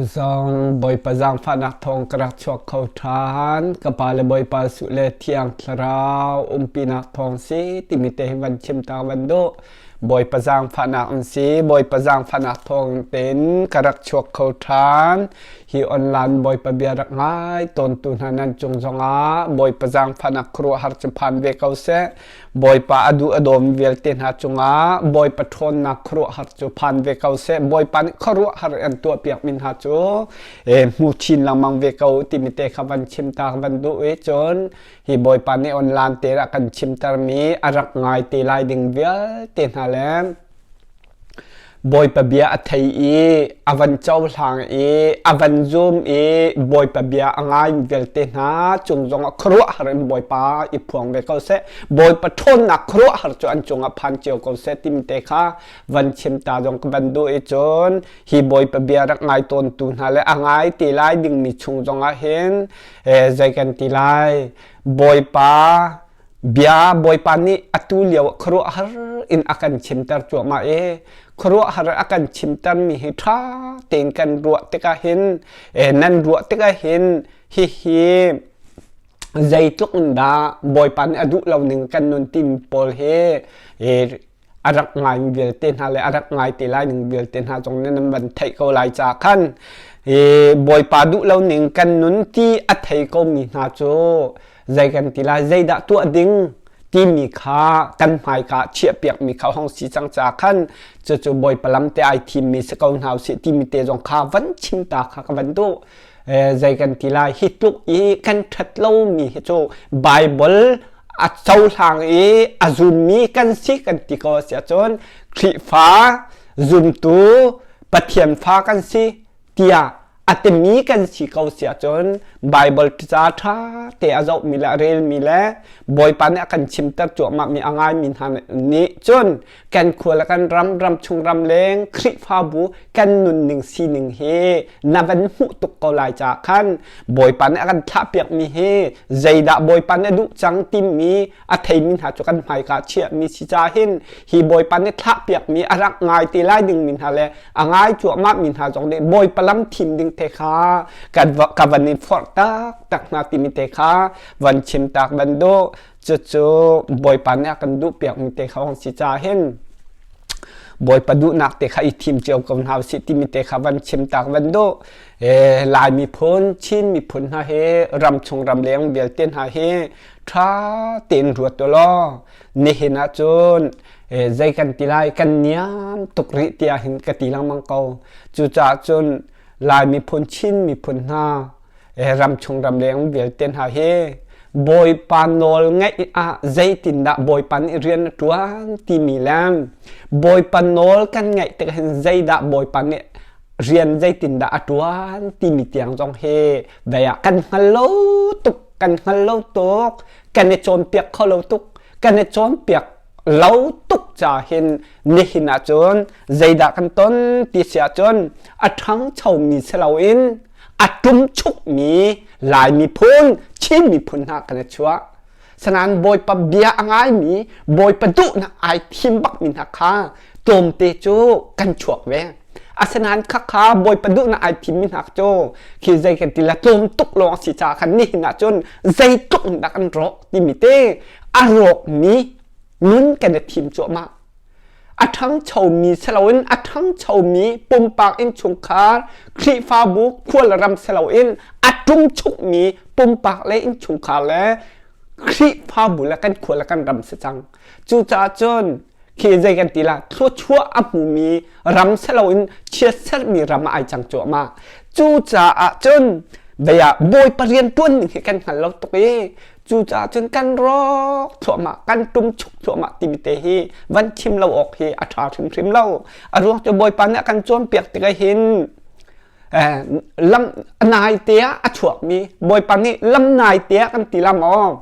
Zong Bawipa zaangfahnak thawng ka rak chuak kho ṭhan. Ka pa le Bawipa Suh le Thiang Thlarau umpinak thawng si timi te hi van chim ta van duh. Bawipa zaangfahnak an si. Bawipa zaangfahnak thawng tein ka rak chuak kho ṭhan. Hi online Bawipa bia rak ngai tawntu hna nan cung zongah Bawipa zaangfahnak khuaruahhar cu phan ve ko seh. Bawipa a duh a dawm vialte hna cungah Bawipa ṭhawnnak khuaruahhar cu phan ve ko seh. Bawipa nih khuaruahhar an tuahpiakmi hna cu hmu chin lengmang ve ko timi te kha van chim ta van duh i cun hi Bawipa nih online te ah kan chimtermi a rak ngai te lai ding vialte hna le Bawipa bia a thei i a van cohlang i a van zum i Bawipa bia a ngai vialte hna cung zongah khuaruahhar in Bawipa i phuang ve ko seh. Bawipa ṭhawnnak khuaruahhar cu an cungah phan cio ko seh timi te kha van chim ta zong ka van duh i cun hi Bawipa bia rak ngai tawntu hna le a ngai te lai dingmi chung zongah hin zei kan ti lai Bawipa Bia Bawipa nih atu lio khuaruahhar in a kan chimter cuahmah i khuaruahhar a kan chimtermi hi ṭha tein kan ruah tikah hin nan ruah tikah hin hihi zeitluk in dah Bawipa nih a duh lo ning kan nun timi pawl hi a rak ngaimi vialte hna le a rak ngai te lai ning vialte hna zong nih nan van theih ko lai ca khan Bawipa duh lo ning kan nun ti a thei komi hna cu zei kan ti lai zeidah tuah ding timi kha kan hmaika chiahpiakmi kha hong si cang ca khan cucu Bawipa lam te ai thimmi si ko hna usih timi te zong kha van chim ta kha ka van duh. Zei kan ti lai hi tluk i kan ṭhat lomi hi cu Bible a cohlang i a zummi kan si kan ti ko a si ahcun Khrihfa zumtu Pathian fa kan si tiah a timi kan si ko si ahcun Bible ca ṭha te a zohmi le a relmi le Bawipa nih a kan chimter cuahmahmi a ngaimi hna nih cun kan khua le kan ram ram chung ram leng Khrihfabu kan nunning sining hi na van hmuh tuk ko lai ca khan Bawipa nih a kan thlahpiakmi hi zeidah Bawipa nih a duh cang timi a theimi hna cu kan hmaika chiahmi si ca hin hi Bawipa nih thlahpiakmi a rak ngai te lai dingmi hna le a ngai cuahmah mi hna zong nih Bawipa lam thim ding te kha ka van in forh tak tak hna timi te kha van chim tak van duh. Cucu Bawipa nih a kan duhpiakmi te kha hong si ca hin Bawipa duhnak te kha i thim cio ko hna usih timi te kha van chim tak van duh. Lai miphun, Chin miphun hna hi ramchung ramleng vialte hna hi ṭha tein ruat u law nihin ahcun zei kan ti lai kan niam tuk rih tiah hin ka ti lengmang ko. Cucaah cun Lai miphun, Chin miphun hna ramchung ramleng vialte hna hi Bawipa nawl ngaih ah zeitindah Bawipa nih rian a ṭuan timi le Bawipa nawl kan ngaih tikah hin zeidah Bawipa nih rian zeitindah a ṭuan timi tiang zong hi vei ah kan hngal lo tuk kan hngal lo tuk kan i cawnpiak kho lo tuk kan i cawnpiak lo tuk ca hin nihin ahcun zeidah kan ton ti si ahcun a ṭhangchomi si loin a ṭumchukmi Lai miphun, Chin miphun hna kan i chuah. Sanain Bawipa bia a ngaimi, Bawipa duhnak ai thim bakmi hna kha tlawmte cu kan chuak ve. Asinain khakha Bawipa duhnak ai thimmi hna cu khi zei kan ti la tlawm tuk lawng si caah khan nihin ahcun zeitluk in dah kan rawk timi te a rawkmi nun kan i thim cuahmah. A ṭhangchomi si loin a ṭhangchomi pumpak innchungkhar, Khrihfabu, khua le ram si loin a ṭumchukmi pumpak le innchungkhar le Khrihfabu le kan khua le kan ram si cang. Cucaah cun khi zei kan ti la thluachuah a hmumi ram si loin chiatserhmi ram ah ai cang cuahmah. Cucaah cun bia Bawipa rian ṭuan ning hi kan hngal lo tuk i Cucaah cun kan rawk thluahmah, kan ṭumchuk thluahmah timi te hi van chim lo awk hi a ṭha hrimhrim lo. A ruang cu Bawipa nih a kan cawnpiak tikah hin lam nai te ah a chuakmi Bawipa nih lam nai te ah kan ti la maw?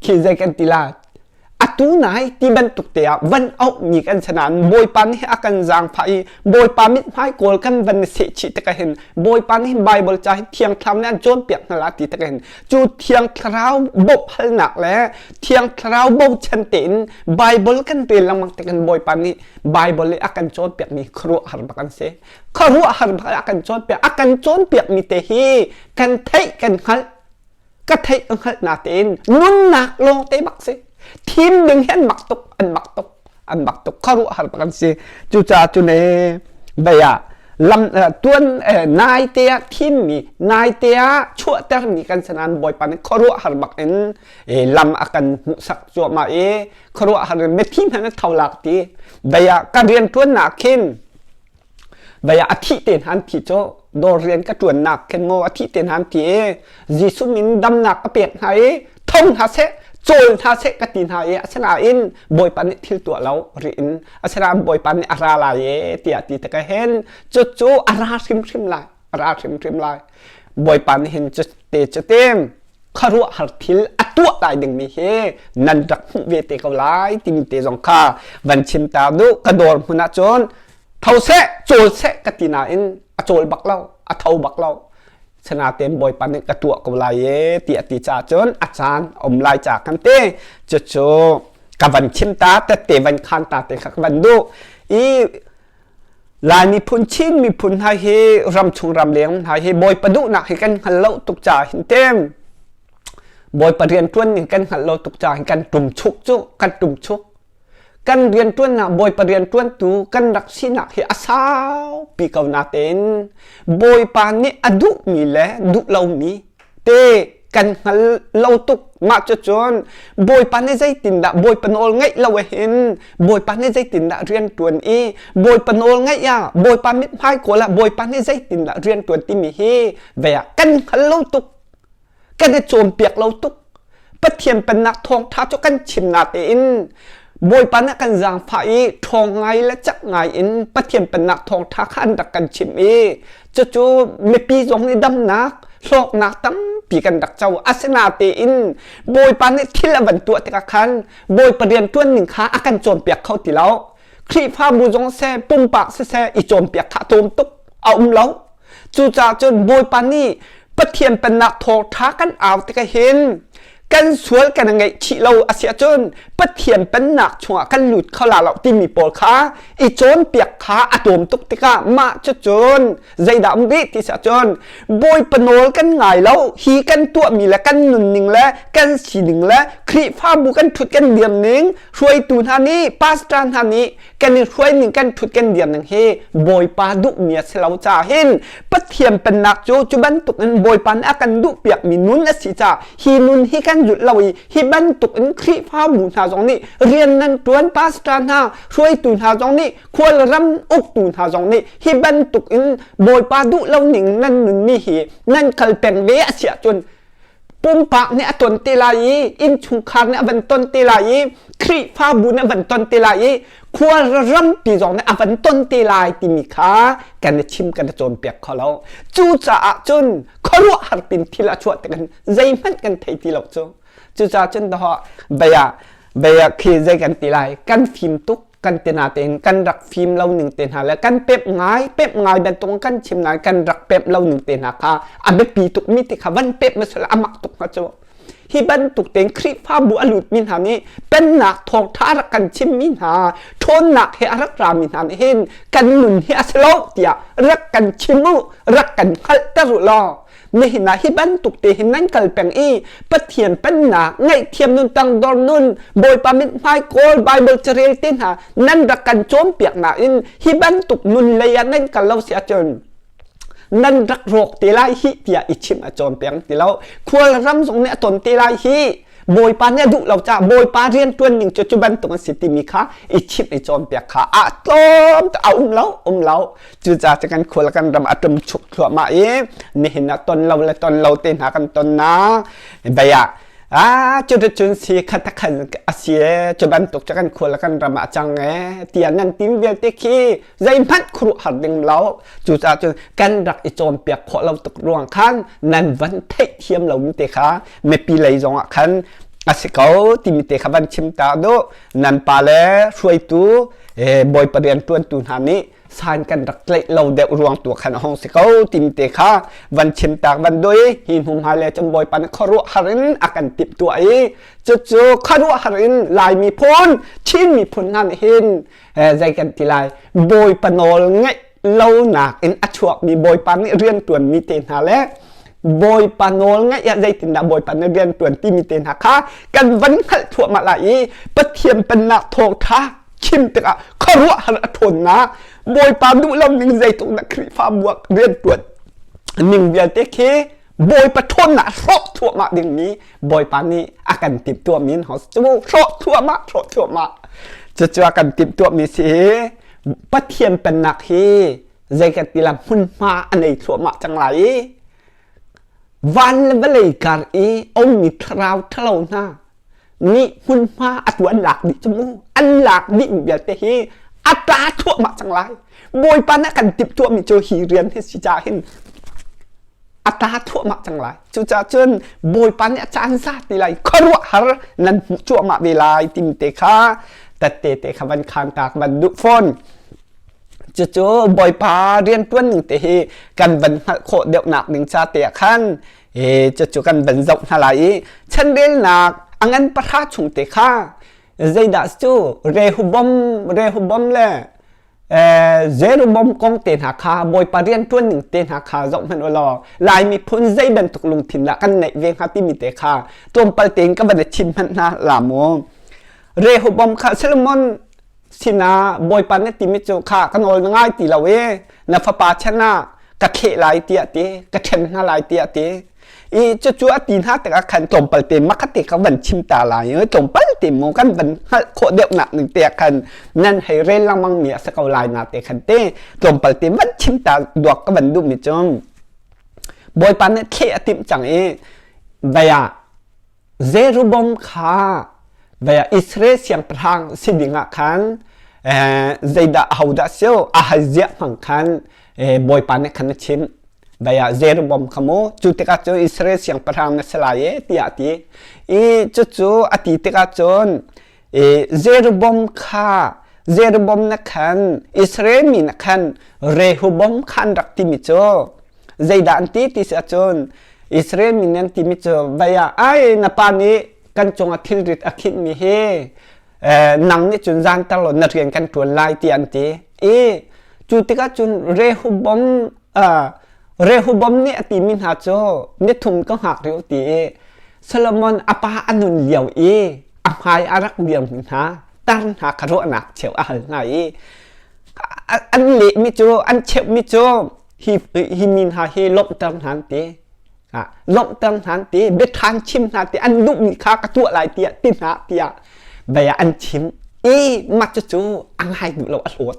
Khi zei kan ti la? Atu nai ti bantuk te ah van auhmi kan si nain Bawipa nih a kan zaangfah i Bawipa mithmai kawl kan van sehchih tikah hin Bawipa nih Baibal ca hi Thiang Thlarau nih an cawnpiak hna la ti tikah hin cu Thiang Thlarau bawmhhalnak le Thiang Thlarau bochan tein Baibal kan rel lengmang tikah hin Bawipa nih Baibal i a kan cawnpiakmi khuaruahhar bak an si. Khuaruahhar bak a kan cawnpiak. A kan cawnpiakmi te hi kan theih kan hngalh ka theih ka hngalh natein nunnak lawng te bak si thim ding hi an mak tuk an mak tuk an mak tuk khuaruahhar bak an si cucaah cun ee bei ah lam tuan nai te ah thimmi nai te ah chuahtermi kan si nain Bawipa nih khuaruahhar bak in lam a kan hmuhsak cuahmah i khuaruahhar in mithi hmanh an tho lak ti bei ah ka rianṭuannak khin Vei ah a thih te hna an thi cu dawr rian ka ṭuannak khin maw a thih te hna an ti i Jesuh min damnak ka pek hna i tho hna seh cawl hna seh ka ti hna i asinain Bawipa nih thil tuah lo rih in asinain Bawipa nih a ra lai e tiah ti tikah hin cucu a ra hrimhrim lai a ra hrimhrim lai Bawipa nih hin cu te cu tim khuaruahhar thil a tuah lai dingmi hi nan rak hmuh ve te ko lai timi te zong kha van chim ta duh ka dawr hmun ah cun tho seh cawl seh ka ti nain a cawl bak lo a tho bak lo sanaten bawipa nih ka tuah ko lai e ti a ti ca cun a caan um lai ca kan ti cucu ka van chim ta tette van khan ta te kha ka van duh i Lai miphun Chin miphun hna hi ramchung ramleng hna hi Bawipa duhnak hi kan hngal lo tuk ca hin tem Bawipa rianṭuan ning kan hngalh lo tuk ca hin kan ṭumchuk cu kan ṭumchuk kan rianṭuannak Bawipa rianṭuantu kan rak sinak hi a saupi ko natein Bawipa nih a duhmi le duh lomi te kan hngal lo tuk mah cucun Bawipa nih zeitindah Bawipa nawl ngaih lo hin Bawipa nih zeitindah rian ṭuan i Bawipa nawl ngaih ah Bawipa mithmai kawl ah Bawipa nih zeitindah rian ṭuan timi hi vei ah kan hngal lo tuk kan i cawnpiak lo tuk Pathian pennak thawngṭha cu kan chim natein Bawipa nih kan zaangfah i ṭhawng ngai le cak ngai in Pathian pennak thawngṭha kha an rak kan chimh i cucu mipi zong nih damnak hlawknak tampi kan rak co asinatein Bawipa nih thil a van tuah tikah khan Bawipa rian ṭuan ning kha a kan cawnpiak kho ti lo Khrihfabu zong seh pumpak siseh i cawnpiak kha a tlawm tuk a um lo Cucaah cun Bawipa nih Pathian pennak thawngṭha kan au tikah hin kan sual kan ngaihchih lo a si ahcun Pathian pennak chungah kan lut kho la lo timi pawl kha i cawnpiak kha a tlawm tuk tikah mah cucun zeidah um rih ti si ahcun Bawipa nawl kan ngai lo hi kan tuahmi le kan nunning le kan sining le Khrihfabu kan ṭhut kan dir ning hruaitu hna nih pastor hna nih kan i hruai ning kan ṭhut kan dir ning hi Bawipa duhmi a si lo caah hin Pathian pennak cu cu bantuk in Bawipa nih a kan duhpiakmi nun a si caah hi nun hi kan zulh lo i hi bantuk in Khrihfabu hna zong nih rian nan ṭuan pastor hna hruaitu hna zong nih khualram uktu hna zong nih hi bantuk in Bawipa duh lo ning nan nunmi hi nan kal peng ve a si ahcun pumpak nih a ton te lai i innchungkhar nih a van ton te lai i Khrihfabu nih a van ton te lai i khua rampi zong nih a van ton te lai timi kha kan i chim kan i cawnpiak kho lo cucaah cun khuaruahhar pin thil a chuah tik in zeihmanh kan thei ti lo cu cucaah cun dawh bia bia khi zei kan ti lai kan fim tuk kan te natein kan rak fim lo ning te hna le kan pep ngai pep ngai bantuk kan chim ngai kan rak pep lo ning te hna kha a biapi tuk mi ti kha van pep ma sala amak tuk hnga cu hi bantuk tein Khrihfabu a lut mi hna nih pennak thawngtha a rak kan chim mi hna ṭhawnnak he a rak ra mi hna nih hin kan nun hi a si lo tiah rak kan chim u rak kan hngalhter u law Nihin ah hi bantuk te hin nan kal peng i Pathian pennak ngaihthiam nun tangdor nun Bawipa mithmai kawl Bible carel te hna nan rak kan cawnpiak nain hi bantuk nun lei ah nan kal lo si ahcun nan rak rawk te lai hi tiah i chimh a cawnpiak ti lo khual ram zong nih a ton te lai hi Bawipa nih a duh lo caah Bawipa rianṭuan ning cu cu bantuk an si timi kha i chimh i cawnpiak kha a tlawm a um lo um lo cucaah cu kan khual kan ram a ṭum chuk thluahmah i nihin ah ton lo le ton lo te hna kan ton na bei ah ah cu cun si khat khan a si e cu bantuk cu kan khual kan ram ah cang e tiah nan tim vialte khi zeihmanh khuaruahhar ding lo cucaah cun kan rak i cawnpiak khawh lo tuk ruang khan nan van theihthiam lo mi te kha mipi lei zong ah khan a si ko timi te kha van chim ta duh. Nan pa le hruaitu Bawipa rianṭuantu hna nih san kan rak tlaih lo deuh ruang tu khan a hong si ko timi te kha van chim tak van doi. Hi hnu hmai le cun Bawipa nih khuaruahhar in a kan timhtuah i cucu khuaruahhar in Lai miphun, Chin miphun hna nih hin zei kan ti lai, Bawipa nawl ngaih lonak in a chuakmi Bawipa nih rianṭuanmi te hna le Bawipa nawl ngaih ah zeitindah Bawipa nih rianṭuan timi te hna kha kan van hngalh thluahmah lai i Pathian pennak thawngṭha chim tikah khuaruahhar a ṭhawnnak Bawipa duh lo ning zeitluk dah Khrihfabu ah rianṭuan ning vialte khi Bawipa ṭhawnnak hrawh thluahmah dingmi Bawipa nih a kan timhtuahmi in cu hrawh thluahmah hrawh thluahmah cucu a kan timhtuahmi si i Pathian pennak hi zei kan ti la hmunhma a nei thluahmah cang lai i van le vawlei kar i ummi thlarau ṭhalo hna nih hmunhma atu an lak dih cu mu an lak dih mi vialte hi a tla thluahmah cang lai. Bawipa nih a kan timhtuahmi cu hi rian hi si caah hin a tla thluahmah cang lai. Cucaah cun Bawipa nih a caan za ti lai khuaruahhar nan hmuh cuahmah ve lai timi te kha tette te kha van khaan ta van duh fawn. Cucu Bawipa rianṭuan ning te hi kan van hngalh khawh deuhnak ding ca te ah khan cucu kan van zoh hna lai i chanrelnak a ngan pahra chung te kha zeidah cu Rehoboam Rehoboam le Jeroboam kong te hna kha Bawipa rianṭuan ning te hna kha zoh hmanh u law Lai miphun zei bantuk lungthin dah kan neih ve hnga timi te kha tlawmpal tein ka van i chim hmanh hna la mu. Rehoboam kha Solomon sinah Bawipa na timi cu kha ka nawl na ngai ti lo i na fapa chan ah ka thleh lai tiah ti ka ṭhen hna lai tiah ti i cucu a ti hna tikah khan tlawmpal te makhat te ka van chim ta lai i tlawmpal te mu kan van hngalh khawh deuh nak ning te khan nan hei rel lengmang mi a si ko lai na te khan te tlawmpal te van chim ta duak ka van duh mi cu Bawipa nih thleh a timh cang i vei ah Jeroboam kha vei ah Israel siangpahrang si ding ah khan zeidah ahodah si Ahaziah hmang khan Bawipa nih khan a chimh. Vei ah Jeroboam kha mu cu tikah cun Israel siangpahrang na si lai e tiah a ti. I cucu a ti tikah cun Jeroboam kha Jeroboam na khan Israel mi na khan Rehoboam kha an rak timi cu zeidah an ti ti si ahcun Israel mi nih an timi cu vei ah ai na pa nih kan cungah thilrit a khinhmi hi nang nih cun zanter law na rian kan ṭuan lai ti an ti i cu tikah cun Rehoboam Rehoboam nih a timi hna cu nithum ka hngak rih ti i Solomon a pa a nun lio i a hmai a rak dirmi hna tar hna kha ruahnak cheu a hal hna i an lehmi cu an cheuhmi cu hi hi mi hna hi lawmhter hna an ti. Lawmhter hna an ti. Biaṭhan chim hna ti an duhmi kha ka tuah lai tiah ti hna tiah bia an chim. I mah cucu a ngai duh lo a hlawt.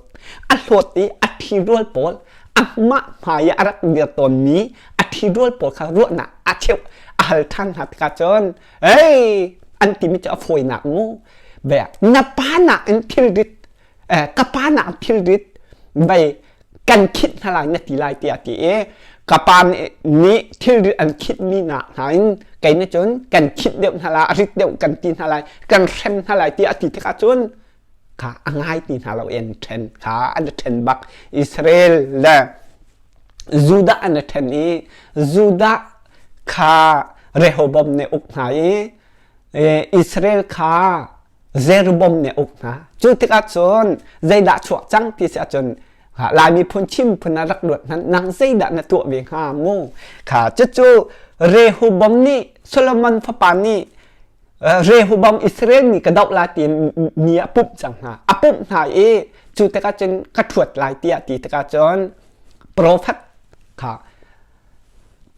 A hlawt i a ṭhirual pawl amah hmai ah a rak dir tawnmi a ṭhirual pawl kha ruahnak a cheuh a hal ṭhan hna tikah cun ei an timi cu a fawinak mu bia na pa nakin thilrit ka pa nak thilrit vei kan khit hna lai na ti lai tiah ti i ka pa nih thilrit an khitmi nak hna in kei nih cun kan khit deuh hna lai a rit deuh kan ti hna lai kan hrem hna lai tiah a ti tikah cun kha a ngai ti hna lo i an ṭhen kha an i ṭhen bak. Israel le Judah an i ṭhen i Judah kha Rehoboam nih uk hna i Israel kha Jeroboam nih a uk hna. Cu tikah cun zeidah chuak cang ti si ahcun Lai miphun Chin phun ah rak luat hmanh nang zeidah na tuah ve hnga mu? Kha cucu Rehoboam nih Solomon fapa nih Rehoboam Israel mi ka doh lai tiin mi a pumh cang hna. A pumh hna i cu tikah cun ka ṭhuat lai tiah ti tikah cun profet kha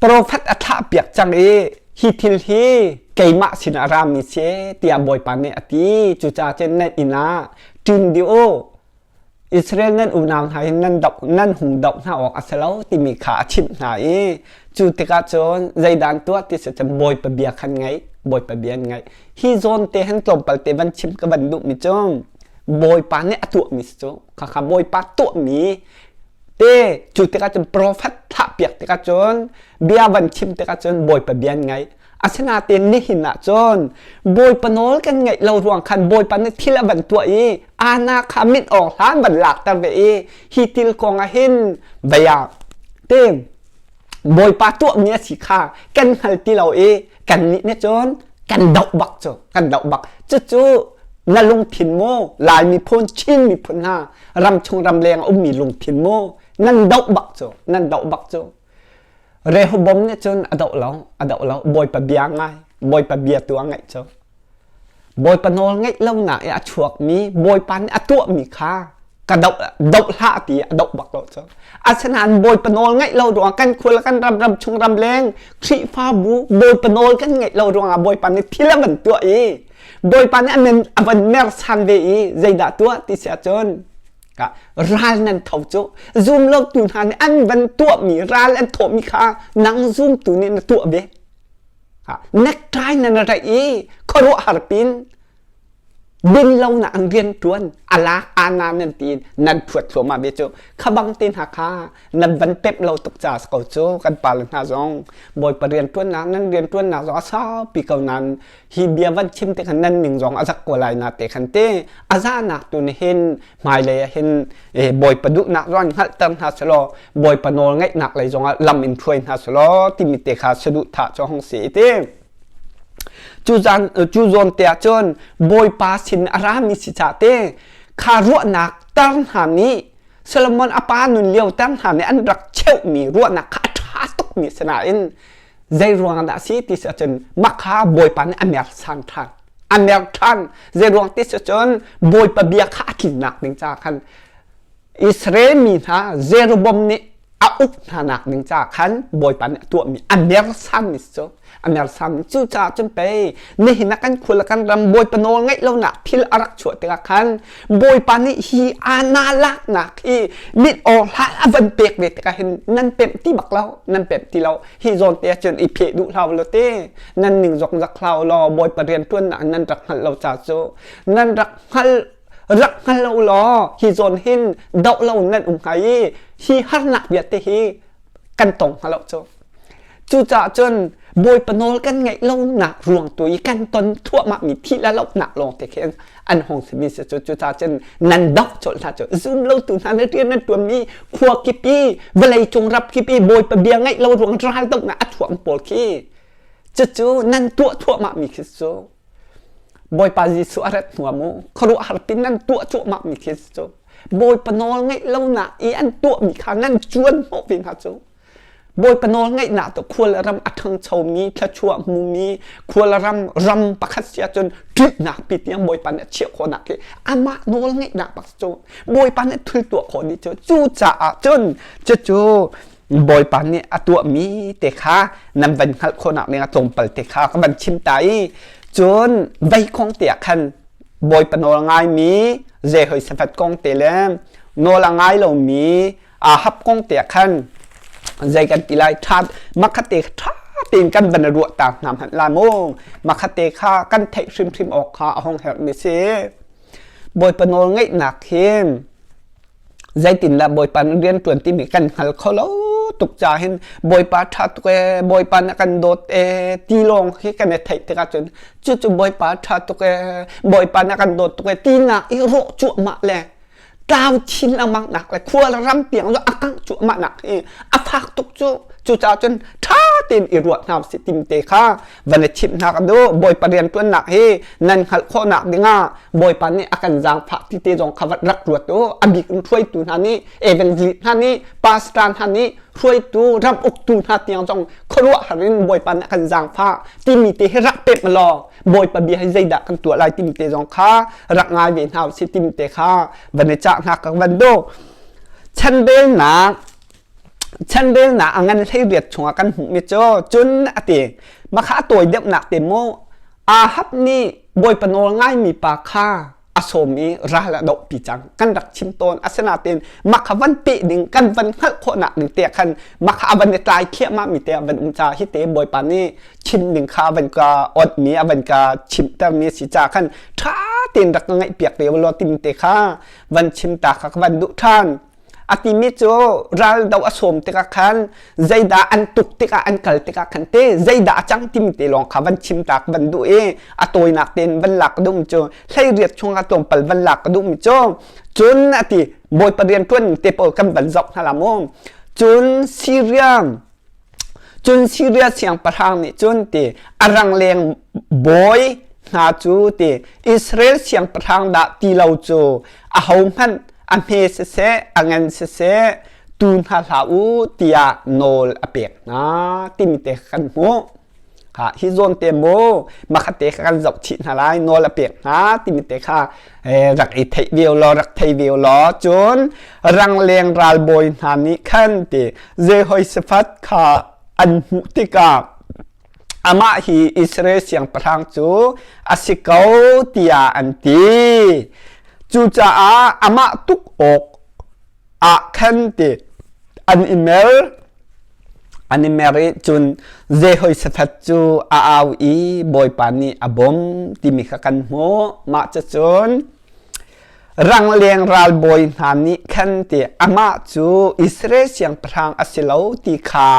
Profet a thlahpiak cang i hi thil hi keimah sinah a rami si tiah Bawipa nih a ti. Cucaah cun nan inn ah ṭin dih u. Israel nan unau hna hi nan doh nan hung doh hna awk a si lo timi kha a chimh hna i cu tikah cun zeidah an tuah ti si cun Bawipa bia khan ngaih Bawipa bia an ngaih. Hi zawn te hin tlawmpal te van chim ka van duhmi cu Bawipa nih a tuahmi si cu khakha Bawipa tuahmi te cu tikah cun profet thlahpiak tikah cun bia van chim tikah cun Bawipa bia an ngaih. Asinain nihin ah cun Bawipa nawl kan ngaih lo ruang khan Bawipa nih thil a van tuah i ana kha mit awng hlan van lakter ve i hi til kong ah hin vei ah te Bawipa tuahmi a si kha kan hngal ti lo i kannih nih cun kan doh bak cu kan doh bak. Cucu na lungthin mu Lai miphun Chin miphun hna ramchung ramleng a ummi lungthin mu nan doh bak cu nan doh bak cu. Rehoboam nih cun a doh lo, a doh lo. Bawipa bia ngai, Bawipa bia tu a ngaih cu. Bawipa nawl ngaih lonak i a chuakmi, Bawipa nih a tuahmi kha ka doh, doh hlah ti a doh bak lo cu. Asinain Bawipa nawl ngaih lo ruangah kan khua le kan ram, ram chung ram leng Khrihfabu Bawipa nawl kan ngaih lo ruangah Bawipa nih thil a van tuah i Bawipa nih a van mersan ve i zeidah tuah ti si ahcun ral nan tho cu zum lotu hna nih an van tuahmi ral an thawhmi kha nang zumtu nih na tuah ve. Necktie na na raih i khuaruahhar pin din lo na an rian ṭuan alak ana nan tiin nan phuat thluahmah ve cu. Kha bang te hna kha nan van pemh lo tuk ca ko cu kan pa le hna zong Bawipa rian ṭuannak nan rian ṭuannak zong a saupi ko nain hi bia van chim te khan nan ning zong a zak ko lai na te khan te a zahnak tu nih hin hmailei ah hin Bawipa duhnak zong hngalhter hna selaw Bawipa nawl ngaihnak lei zongah lam in hruai hna selaw timi te kha saduhthah cu hong si ti. Cu zan cu zawn te ah cun Bawipa sin a rami si ca te kha ruahnak tar hna nih Solomon a pa nun lio tar hna nih an rak cheuhmi ruahnak kha a ṭha tukmi si nain zei ruang dah si ti si ahcun mah kha Bawipa nih a mersan ṭhan. A mer ṭhan. Zei ruang ti si cun Bawipa bia kha a tlinnak ding caah khan Israel mi hna Jeroboam nih a uk hna nak ding caah khan Bawipa nih a tuahmi a mersanmi cu a mersanmi cucaah cun pei nihin ah kan khua le kan ram Bawipa nawl ngaih lonak thil a rak chuah tikah khan Bawipa nih hi ana laknak hi mit aw hlah a van pek ve tikah hin nan pemh ti bak lo nan pemh ti lo hi zawn te ahcun i pheh duh hlah lo te nan ning zok zak hlah law Bawipa rian ṭuannak nan rak hngalh lo ca cu nan rak hngal rak hngal lo law hi zawn hin doh lo nan um hnga i hi harnak vialte hi kan tong hnga lo cu. Cucaah cun Bawipa nawl kan ngaih lonak ruang tu i kan ton thluahmahmi thih le lohnak lawng te khi an hong simi si cu. Cucaah cun nan doh colh hna cu. Zum lotu hna na rian nan ṭuanmi khua kip i vawlei cung rap kip i Bawipa bia ngaih lo ruang ral dohnak a thuam pawl khi cucu nan tuah thluahmahmi khi cu. Bawipa Jesuh a rat hnu ah mu khuaruahhar tin nan tuah cuahmahmi khi cu. Bawipa nawl ngaih lonak i an tuahmi kha nan cuan hnawh ve hna cu. Bawipa nawl ngaihnak cu khual ram a ṭhangchomi, thluachuah hmumi, khual ram ram pakhat si ahcun ṭihnak pi tiang Bawipa nih a chiah khawhnak khi amah nawl ngaihnak bak cu Bawipa nih thil tuah khawh dih cu. Cucaah cun cucu Bawipa nih a tuahmi te kha nan van hngalh khawhnak ding ah tlawmpal te kha ka van chim ta i cun vei kong te ah khan Bawipa nawl ngaimi Jehoshaphat kong te le nawl a ngai lomi Ahab kong te ah khan zei kan ti lai ṭha makhatte ṭha tein kan van ruah ta hna hmanh la mu makhatte kha kan theih hrimhrim awk kha a hong herhmi si. Bawipa nawl ngeihnak hi zeitindah Bawipa nih rian ṭuan timi kan hngal kho lo tuk ca hin Bawipa ṭha tuk ee Bawipa nih a kan dawt ee ti lawng hi kan i theih tikah cun cucu Bawipa ṭha tuk ee Bawipa nih a kan dawt tuk ee tinak i rawh cuahmah le tlau chin lengmang nak le khua le ram tiang cu a kangh cuahmah nak hi a fak tuk cu. Cucaah cun ṭha tein i ruah hna usih tim te kha van i chimh hna ka duh. Bawipa rianṭuannak hi nan hngalh khawhnak dingah Bawipa nih a kan zaangfah ti te zong kha rak ruat u. A bik in hruaitu hna nih, evangelist hna nih, pastor hna nih, hruaitu, ram uktu hna tiang zong khuaruahhar in Bawipa nih a kan zaangfah timi te hi rak pemh law Bawipa bia hi zeidah kan tuah lai timi te zong kha rak ngai ve hna usih timi te kha van i cah hna ka van duh. Chanrelnak chanrelnak a ngan 18 chungah kan hmuhmi cu cun a ti makha a tawi deuhnak te mu Ahab nih Bawipa nawl ngaimi pa kha a sawm i ral a dohpi cang kan rak chim tawn. Asinain makha van peh ding kan van hngalh khawhnak ding te khan makha a van i tlai thliahmah mi te a van um ca hi te Bawipa nih chim ding kha a van ka awt mi a van ka chimter mi si ca khan ṭha tein rak ka ngaih piak te law tim te kha van chim ta kha ka van duh ṭhan. A timi cu ral do a sawm tikah khan zeidah an tuk tikah an kal tikah khan te zeidah a cang timi te lawng kha van chim tak van duh i a tawinak tein van lak ka duhmi cu 18 chungah tlawmpal van lak ka duhmi cu cun a ti Bawipa rian ṭuan te pawl kan van zoh hna la mu. Cun Syria Cun Siria siangpahrang nih cun ti a rangleng bawi hna cu ti Israel siangpahrang dah ti lo cu ahohmanh a hme siseh a ngan siseh tu hna hlah u tiah nawl a pek hna timi te kan hmuh. Ha, hi zawn te mu makhat te kha kan zoh chih hna lai nawl a pek hna timi te kha rak i theih veo law rak thei veo law cun rangleng ralbawi hna nih khan ti Jehoshaphat kha an hmuh tikah amah hi Israel siangpahrang cu a si ko tiah an ti. Cucaah amah tuk awk ah khan ti an i mer an i mer i cun Jehoshaphat cu a au i Bawipa nih a bawmh timi kha kan hmuh. Mah cucun rangleng ralbawi hna nih khan ti amah cu Israel siangpahrang a si lo ti kha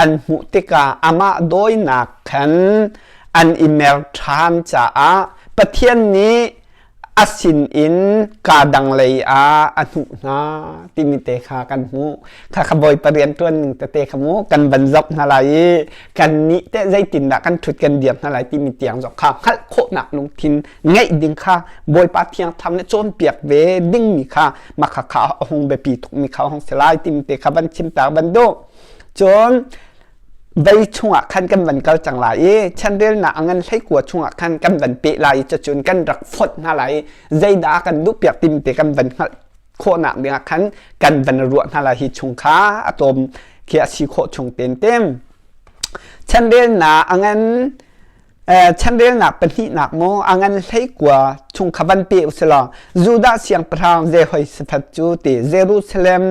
an hmuh tikah amah dawinak khan an i mer ṭhan caah Pathian nih a sinin kaa dang lei ah a hnuh hna timi te kha kan hmuh. Kha kha Bawipa rianṭuan ning tete kha mu kan van zoh hna lai i kan nih teh zeitindah kan ṭhut kan dir hna lai timi tiang zong kha hngalh khawhnak lungthin ngeih ding kha Bawipa Thiang Thlarau nih cawnpiak ve dingmi kha mah kha kha a hung biapi tukmi kha a hung si lai timi te kha van chim ta van duh. Cun vei chungah khan kan van kal cang lai i chanrelnak a ngan hleikua chungah khan kan van peh lai i cucun kan rak fonh hna lai i zeidah kan duhpiak timi te kan van hngalh khawhnak dingah khan kan van ruah hna lai hi chung kha a tlawm khi a si khawh chung ten tem chanrelnak a ngan chanrelnak pahnihnak maw a ngan hleikua chung kha van pe usilaw Judah siangpahrang Jehoshaphat cu ti Jerusalem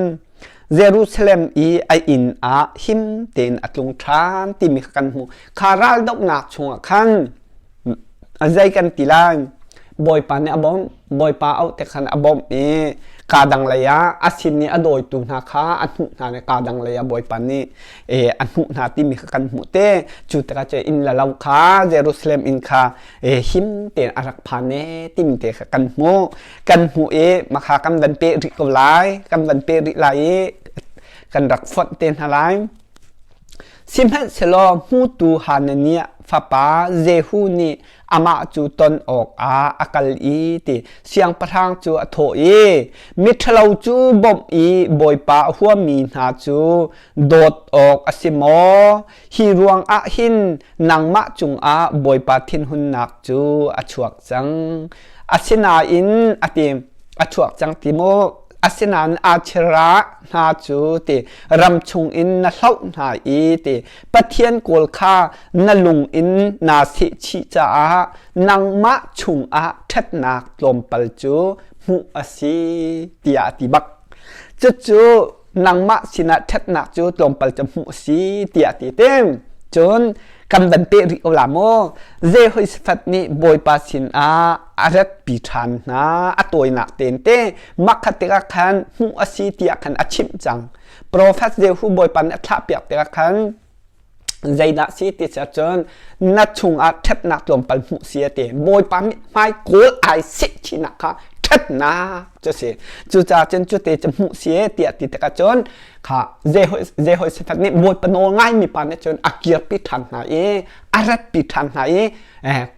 Jerusalem i a inn ah him tein a tlung ṭhan timi kha kan hmuh. Kha raldohnak chungah khan zei kan ti lai? Bawipa nih a bawmh. Bawipa auh te khan a bawmh i kaa dang lei ah a sin i a dawitu hna kha a hnuh hna i kaa dang lei ah Bawipa nih a hnuh hna timi kha kan hmuh te. Cu tikah cun inn le lo kha Jerusalem inn kha him tein a rak phan e timi te kha kan hmuh. Kan hmuh i makha kan van peh rih ko lai kan van peh rih lai i kan rak fonh te hna lai. Sihmanhsehlaw hmutu Hananiah fapa Jehu nih amah cu ton awkah a kal i ti siangpahrang cu a thawh i miṭhalo cu bawmh i Bawipa a huami hna cu dawt awk a si maw? Hi ruangah hin nangmah cungah Bawipa thinhunnak cu a chuak cang. Asinain a ti a chuak cang ti maw? Asinain Asherah hna cu ti ram chungin na hloh hna i ti Pathian kawl kha na lung in naa sehchih caah nangmah chungah ṭhatnak tlawmpal cu hmuh a si tiah a ti bak. Cucu nangmah sinah ṭhatnak cu tlawmpal cu hmuh a si tiah a ti te. Cun kan van peh rih ko la maw? Jehoshaphat nih Bawipa sinah a ratpi ṭhan hna a tawinak tein te makhat tikah khan hmuh a si tiah khan a chimh cang. Profet Jehu Bawipa nih a thlahpiak tikah khan zeidah si ti si ahcun na chungah ṭhatnak tlawmpal hmuh si a ti. Bawipa mithmai kawl ai seh chinak kha ṭhatnak cu si. Cucaah cun cute cu hmuh si e tiah ti tikah cun kha Jehoshaphat nih Bawipa nawl ngaimi pa nih cun a kirpi ṭhan hna i a ratpi ṭhan hna i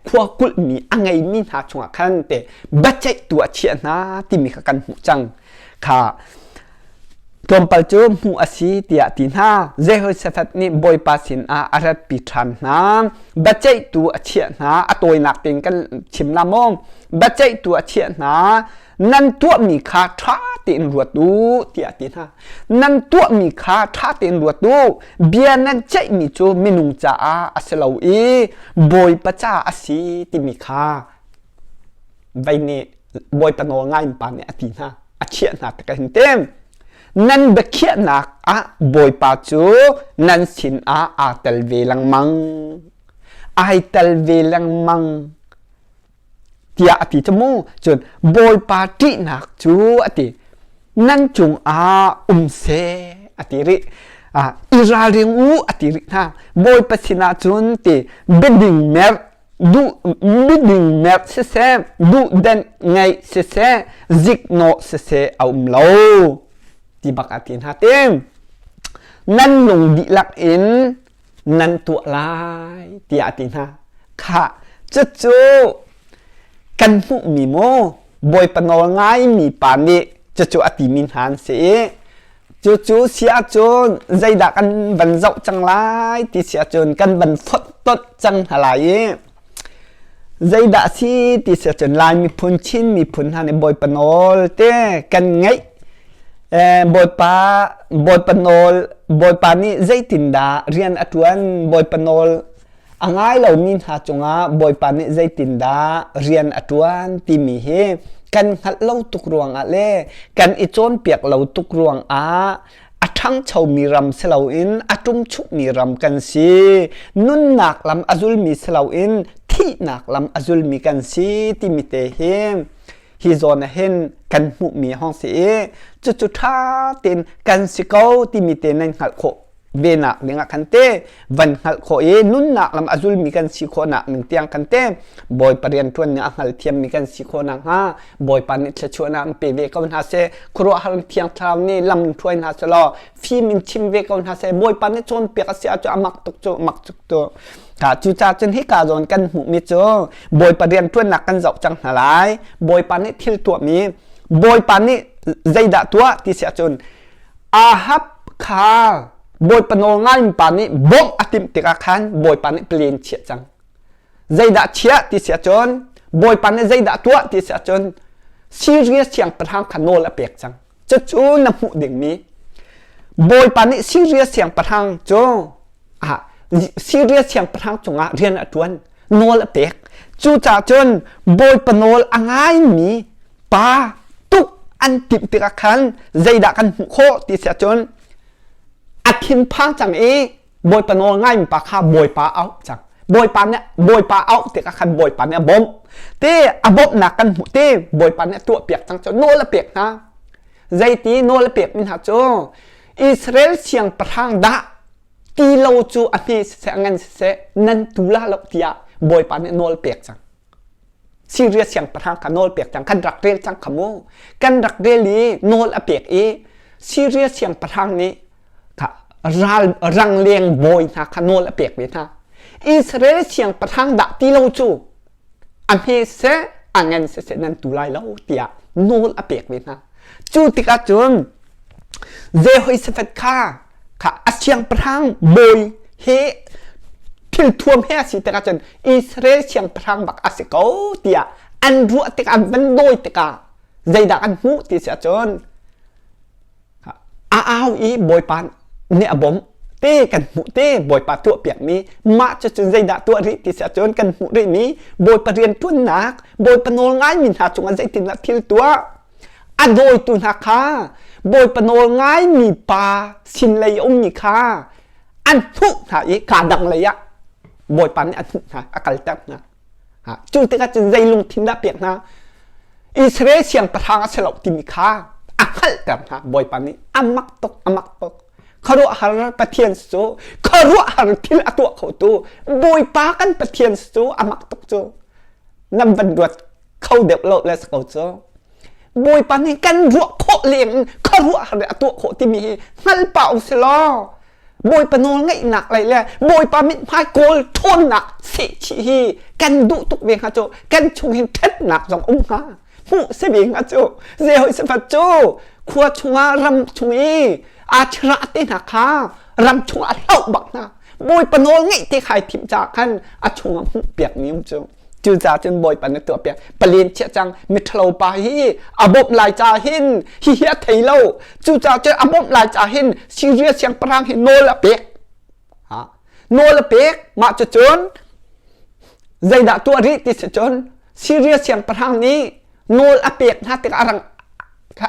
khua kulhmi a ngeimi hna chungah khan te biaceihtu a chiah hna timi kha kan hmuh cang. Kha Tlawmpal cu hmuh a si tiah a ti hna. Jehoshaphat nih Bawipa sinah a ratpi ṭhan hna. Biaceihtu a chiah hna. A tawinak tein kan chim la maw? Biaceihtu a chiah hna. Nan tuahmi kha ṭha tein ruat u tiah a ti hna. Nan tuahmi kha ṭha tein ruat u. Bia nan ceihmi cu minung caah a si lo i Bawipa caah a si timi kha vei nih Bawipa nawl ngai pa nih a ti hna. A chiah hna tik hin te nan biakhiahnak ah Bawipa cu nan sinah aa tel ve lengmang ai tel ve lengmang tiah a ti cu mu cun Bawipa ṭihnak cu a ti. Nan cungah um seh a ti rih. I ralring u a ti rih hna. Bawipa sinah cun ti biading merh duh biading merh siseh, duhdenh ngeih siseh, ziknawh siseh a um lo ti bak a ti hna ti. Nan lung dihlak in nan tuah lai tiah a ti hna. Khah, cucu kan hmuhmi maw Bawipa nawl ngaimi pa nih cucu a timi hna an si i cucu si ahcun zeidah kan van zoh cang lai ti si ahcun kan van fonh cang hna lai i zeidah si ti si ahcun Lai miphun Chin miphun hna nih Bawipa nawl te kan ngeih Bawipa Bawipa nawl Bawipa nih zeitindah rian a ṭuan Bawipa nawl a ngai lomi hna cungah Bawipa nih zeitindah rian a ṭuan timi hi kan hngalh lo tuk ruangah le kan i cawnpiak lo tuk ruangah a ṭhangchomi ram si loin a ṭumchukmi ram kan si. Nunnak lam a zulmi si loin thihnak lam a zulmi kan si timi te hi hi zawn ah hin kan hmuhmi hong si i cucu ṭha tein kan si ko timi te nan hngalh khawh ve nak ding ah khan te van hngalh khawh i nunnak lam a zulmi kan si khawhnak ning tiang khan te Bawipa rianṭuan ning a hngalthiam mi kan si khawh nakhnga Bawipa nih thluachuahnak an pe ve ko hna seh. Khuaruahhar in Thiang Thlarau nih lam in hruai hna seh law fim in chim ve ko hna seh. Bawipa nih cawnpiak a si ahcun a mak tuk cu mak tuk tu. Ka cucaah cun hika zawn kan hmuhmi cu Bawipa rianṭuannak kan zoh cang hna lai. Bawipa nih thil tuahmi Bawipa nih zeidah tuah ti si ahcun Ahab kha Bawipa nawl ngaimi pa nih bawmh a timh tikah khan Bawipa nih plan chiah cang. Zeidah chiah ti si ahcun Bawipa nih zeidah tuah ti si ahcun Syria siangpahrang kha nawl a pek cang. Cucu na hmuh dingmi Bawipa nih Syria siangpahrang cu ah Syria siangpahrang cungah rian a ṭuan nawl a pek. Cucaah cun Bawipa nawl a ngaimi pa tuk an timh tikah khan zeidah kan hmuh khawh ti si ahcun a thinphang cang i Bawipa nawl ngaimi pa kha Bawipa auh cang. Bawipa nih Bawipa auh tikah khan Bawipa nih a bawmh. Te a bawmhnak kan hmuh te Bawipa nih a tuahpiak cang cu nawl a pek hna. Zeiti nawl a pekmi hna cu Israel siangpahrang dah ti lo cu a hme siseh a ngan siseh nan tu la lo tiah Bawipa nih nawl pek cang. Syria siangpahrang kha nawl pek cang kan rak rel cang kha mu kan rak rel i nawl a pek i Syria siangpahrang nih kha ral rangleng bawi hna kha nawl a pek ve hna Israel siangpahrang dah ti lo cu a hme seh a ngan siseh nan tu lai lo tiah nawl a pek ve hna cu tikah cun Jehoshaphat kha kha a siangpahrang bawi he thilthuam he a si tikah cun Israel siangpahrang bak a si ko tiah an ruah tikah an van dawi tikah zeidah an hmuh ti si ahcun a au i Bawipa nih a bawmh te kan hmuh te Bawipa tuahpiakmi mah cucun zeidah tuah rih ti si ahcun kan hmuh rihmi Bawipa rianṭuannak Bawipa nawl ngaimi hna cungah zeitindah thil tuah A dawitu hna kha Bawipa nawl ngaimi pa sin lei a ummi kha an hmuh hna i kaa dang lei ah Bawipa nih a hnuh hna, a kalter hna. Cu tikah cun zei lungthin dah pek hna? Israel siangpahrang a si lo timi kha a hngalhter hna Bawipa nih. A mak tuk, a mak tuk. Khuaruahhar Pathian cu khuaruahhar thil a tuah khotu Bawipa kan Pathian cu a mak tuk cu. Nan van ruat kho deuh lo le si ko cu Bawipa nih kan ruah khawh leng in khuaruahhar a tuah khawh timi hi hngal pah u si law Bawipa nawl ngaihnak lei le Bawipa mithmai kawl ṭhawnnak sehchih hi kan duh tuk ve hnga cu kan chung hin ṭhatnak zong um hnga hmuh si ve hnga cu Jehoshaphat cu khua chungah ram chung i aa chirah te hna kha ram chungah a hloh bak hna Bawipa nawl ngeih te khai thim caah khan a chungah hmuh piakmi um cu Cucaah cun Bawipa na tuahpiak. Palen chiah cang miṭhalo pa hi a bawmh lai ca hin hihi a thei lo. Cucaah cun a bawmh lai ca hin Syria siangpahrang hi nawl a pek. Ha? Nawl a pek. Mah cucun zeidah tuah rih ti si cun Syria siangpahrang nih nawl a pek hna tikah a rang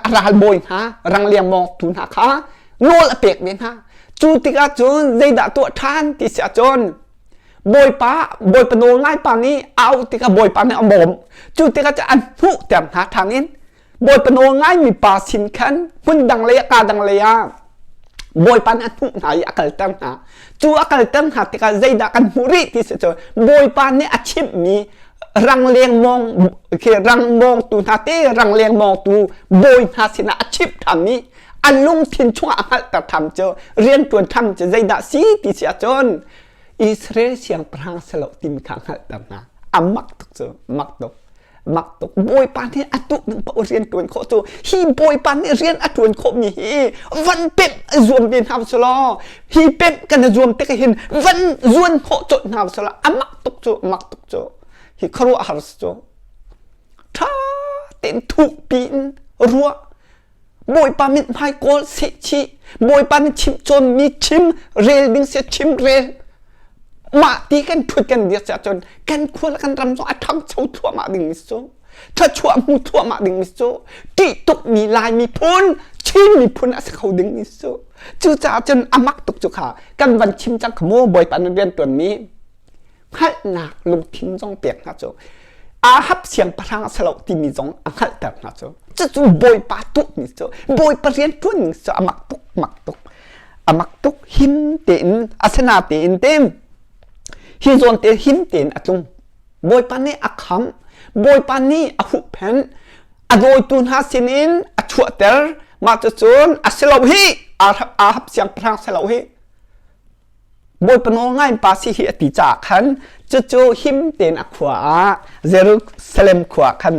a ralbawi hna rangliang mawngtu hna kha nawl a pek ve hna. Cu tikah cun zeidah tuah ṭhan ti si ahcun Bawipa Bawipa nawl ngai pa nih a auh tikah Bawipa nih a bawm. Cu tikah cun an hmuhter hna ṭhan in. Bawipa nawl ngaimi pa sin khan hmun dang lei ah ka dang lei ah Bawipa nih a hnuh hna i a kalter hna. Cu a kalter hna tikah zeidah kan hmuh rih ti si cu Bawipa nih a chimhmi rangleng mawng khi rang mawngtu hna te rangleng mawngtu bawi hna sinah a chimh ṭhanmi a lungthin chungah a hngalhter ṭhan cu rianṭuan ṭhan cu zeidah si ti si ahcun Israel siangpahrang si lo timi kha hngalhter hna. A mak tuk cu mak tuk. Mak tuk. Bawipa nih a duh ning paoh rian ṭuan khawh cu hi Bawipa nih rian a ṭuan khawhmi hi van pemh zuam ve hna usih law hi pemh kan i zuam tik hin van zuan khawh colh hna usih law a mak tuk cu mak tuk cu hi khuaruahhar si cu ṭha tein thukpi in ruah Bawipa mithmai kawl seh chih Bawipa nih chimh cawnmi chim rel ding si chim rel mah ti kan ṭhut kan dir cun kan khua le kan ram zong a ṭhangcho thluahmah ding mi cu thluachuah hmu thluahmah ding mi cu ṭih tukmi Lai miphun Chin miphun a si kho ding mi cu cucaah cun a mak tuk cu kha kan van chim cang kha mu Bawipa nan rian ṭuanmi hngalhnak lungthin zong pek hna cu Ahab siangpahrang a si lo timi zong a hngalhter hna cu cucu Bawipa tuahmi cu Bawipa rian ṭuanning cu a mak tuk mak tuk a mak tuk him tein asina tein te hi zawn te him tein a tlung Bawipa nih a khamh Bawipa nih a huhphenh a dawitu hna sinin a chuahter mah cucun a si lo hi Ahab siangpahrang si lo hi Bawipa nawl ngai pa si hi a ti caah khan cucu him tein a khua ah Jerusalem khua khan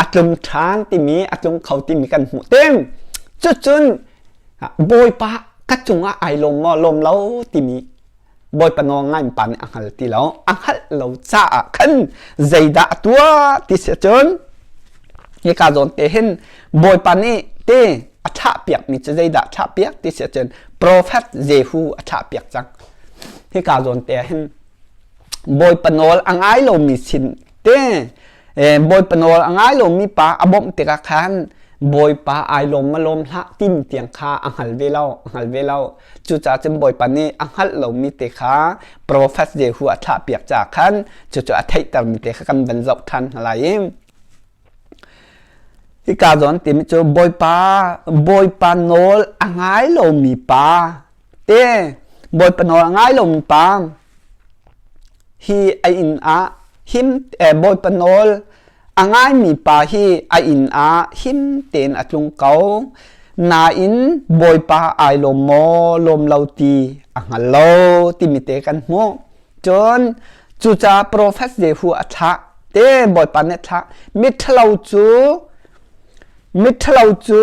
a tlung ṭhan timi a tlung kho timi kan hmuh tem. Cucun Bawipa ka cungah ai lawm maw lawm lo timi Bawipa nawl ngai pa nih a hngal ti lo. A hngalh lo caah khan zeidah a tuah ti si cun hika zawn te hin Bawipa nih te a thahpiakmi cu zeidah a thahpiak ti si ahcun profet Jehu a thahpiak cang. Hika zawn te ah hin Bawipa nawl a ngai lomi sin te Bawipa nawl a ngai lomi pa a bawmh tikah khan Bawipa ai lawm ma lawm hlah timi tiang kha a hngal ve lo a hngal ve lo cucaah cun Bawipa nih a hngalh lomi te kha profet Jehu a thahpiak caah khan cucu a theihtermi te kha kan van zoh ṭhan hna lai i Hika zawn timi cu Bawipa Bawipa nawl a ngai lomi pa te Bawipa nawl a ngai lomi pa hi a inn ah him eh, Bawipa nawl a ngaimi pa hi a inn ah him tein a tlung ko nain Bawipa ai lawm maw lawm lo ti a hngal lo timi te kan hmuh. Cun cucaah profet Jehu a thlah te Bawipa nih a thlah miṭhalo cu miṭhalo cu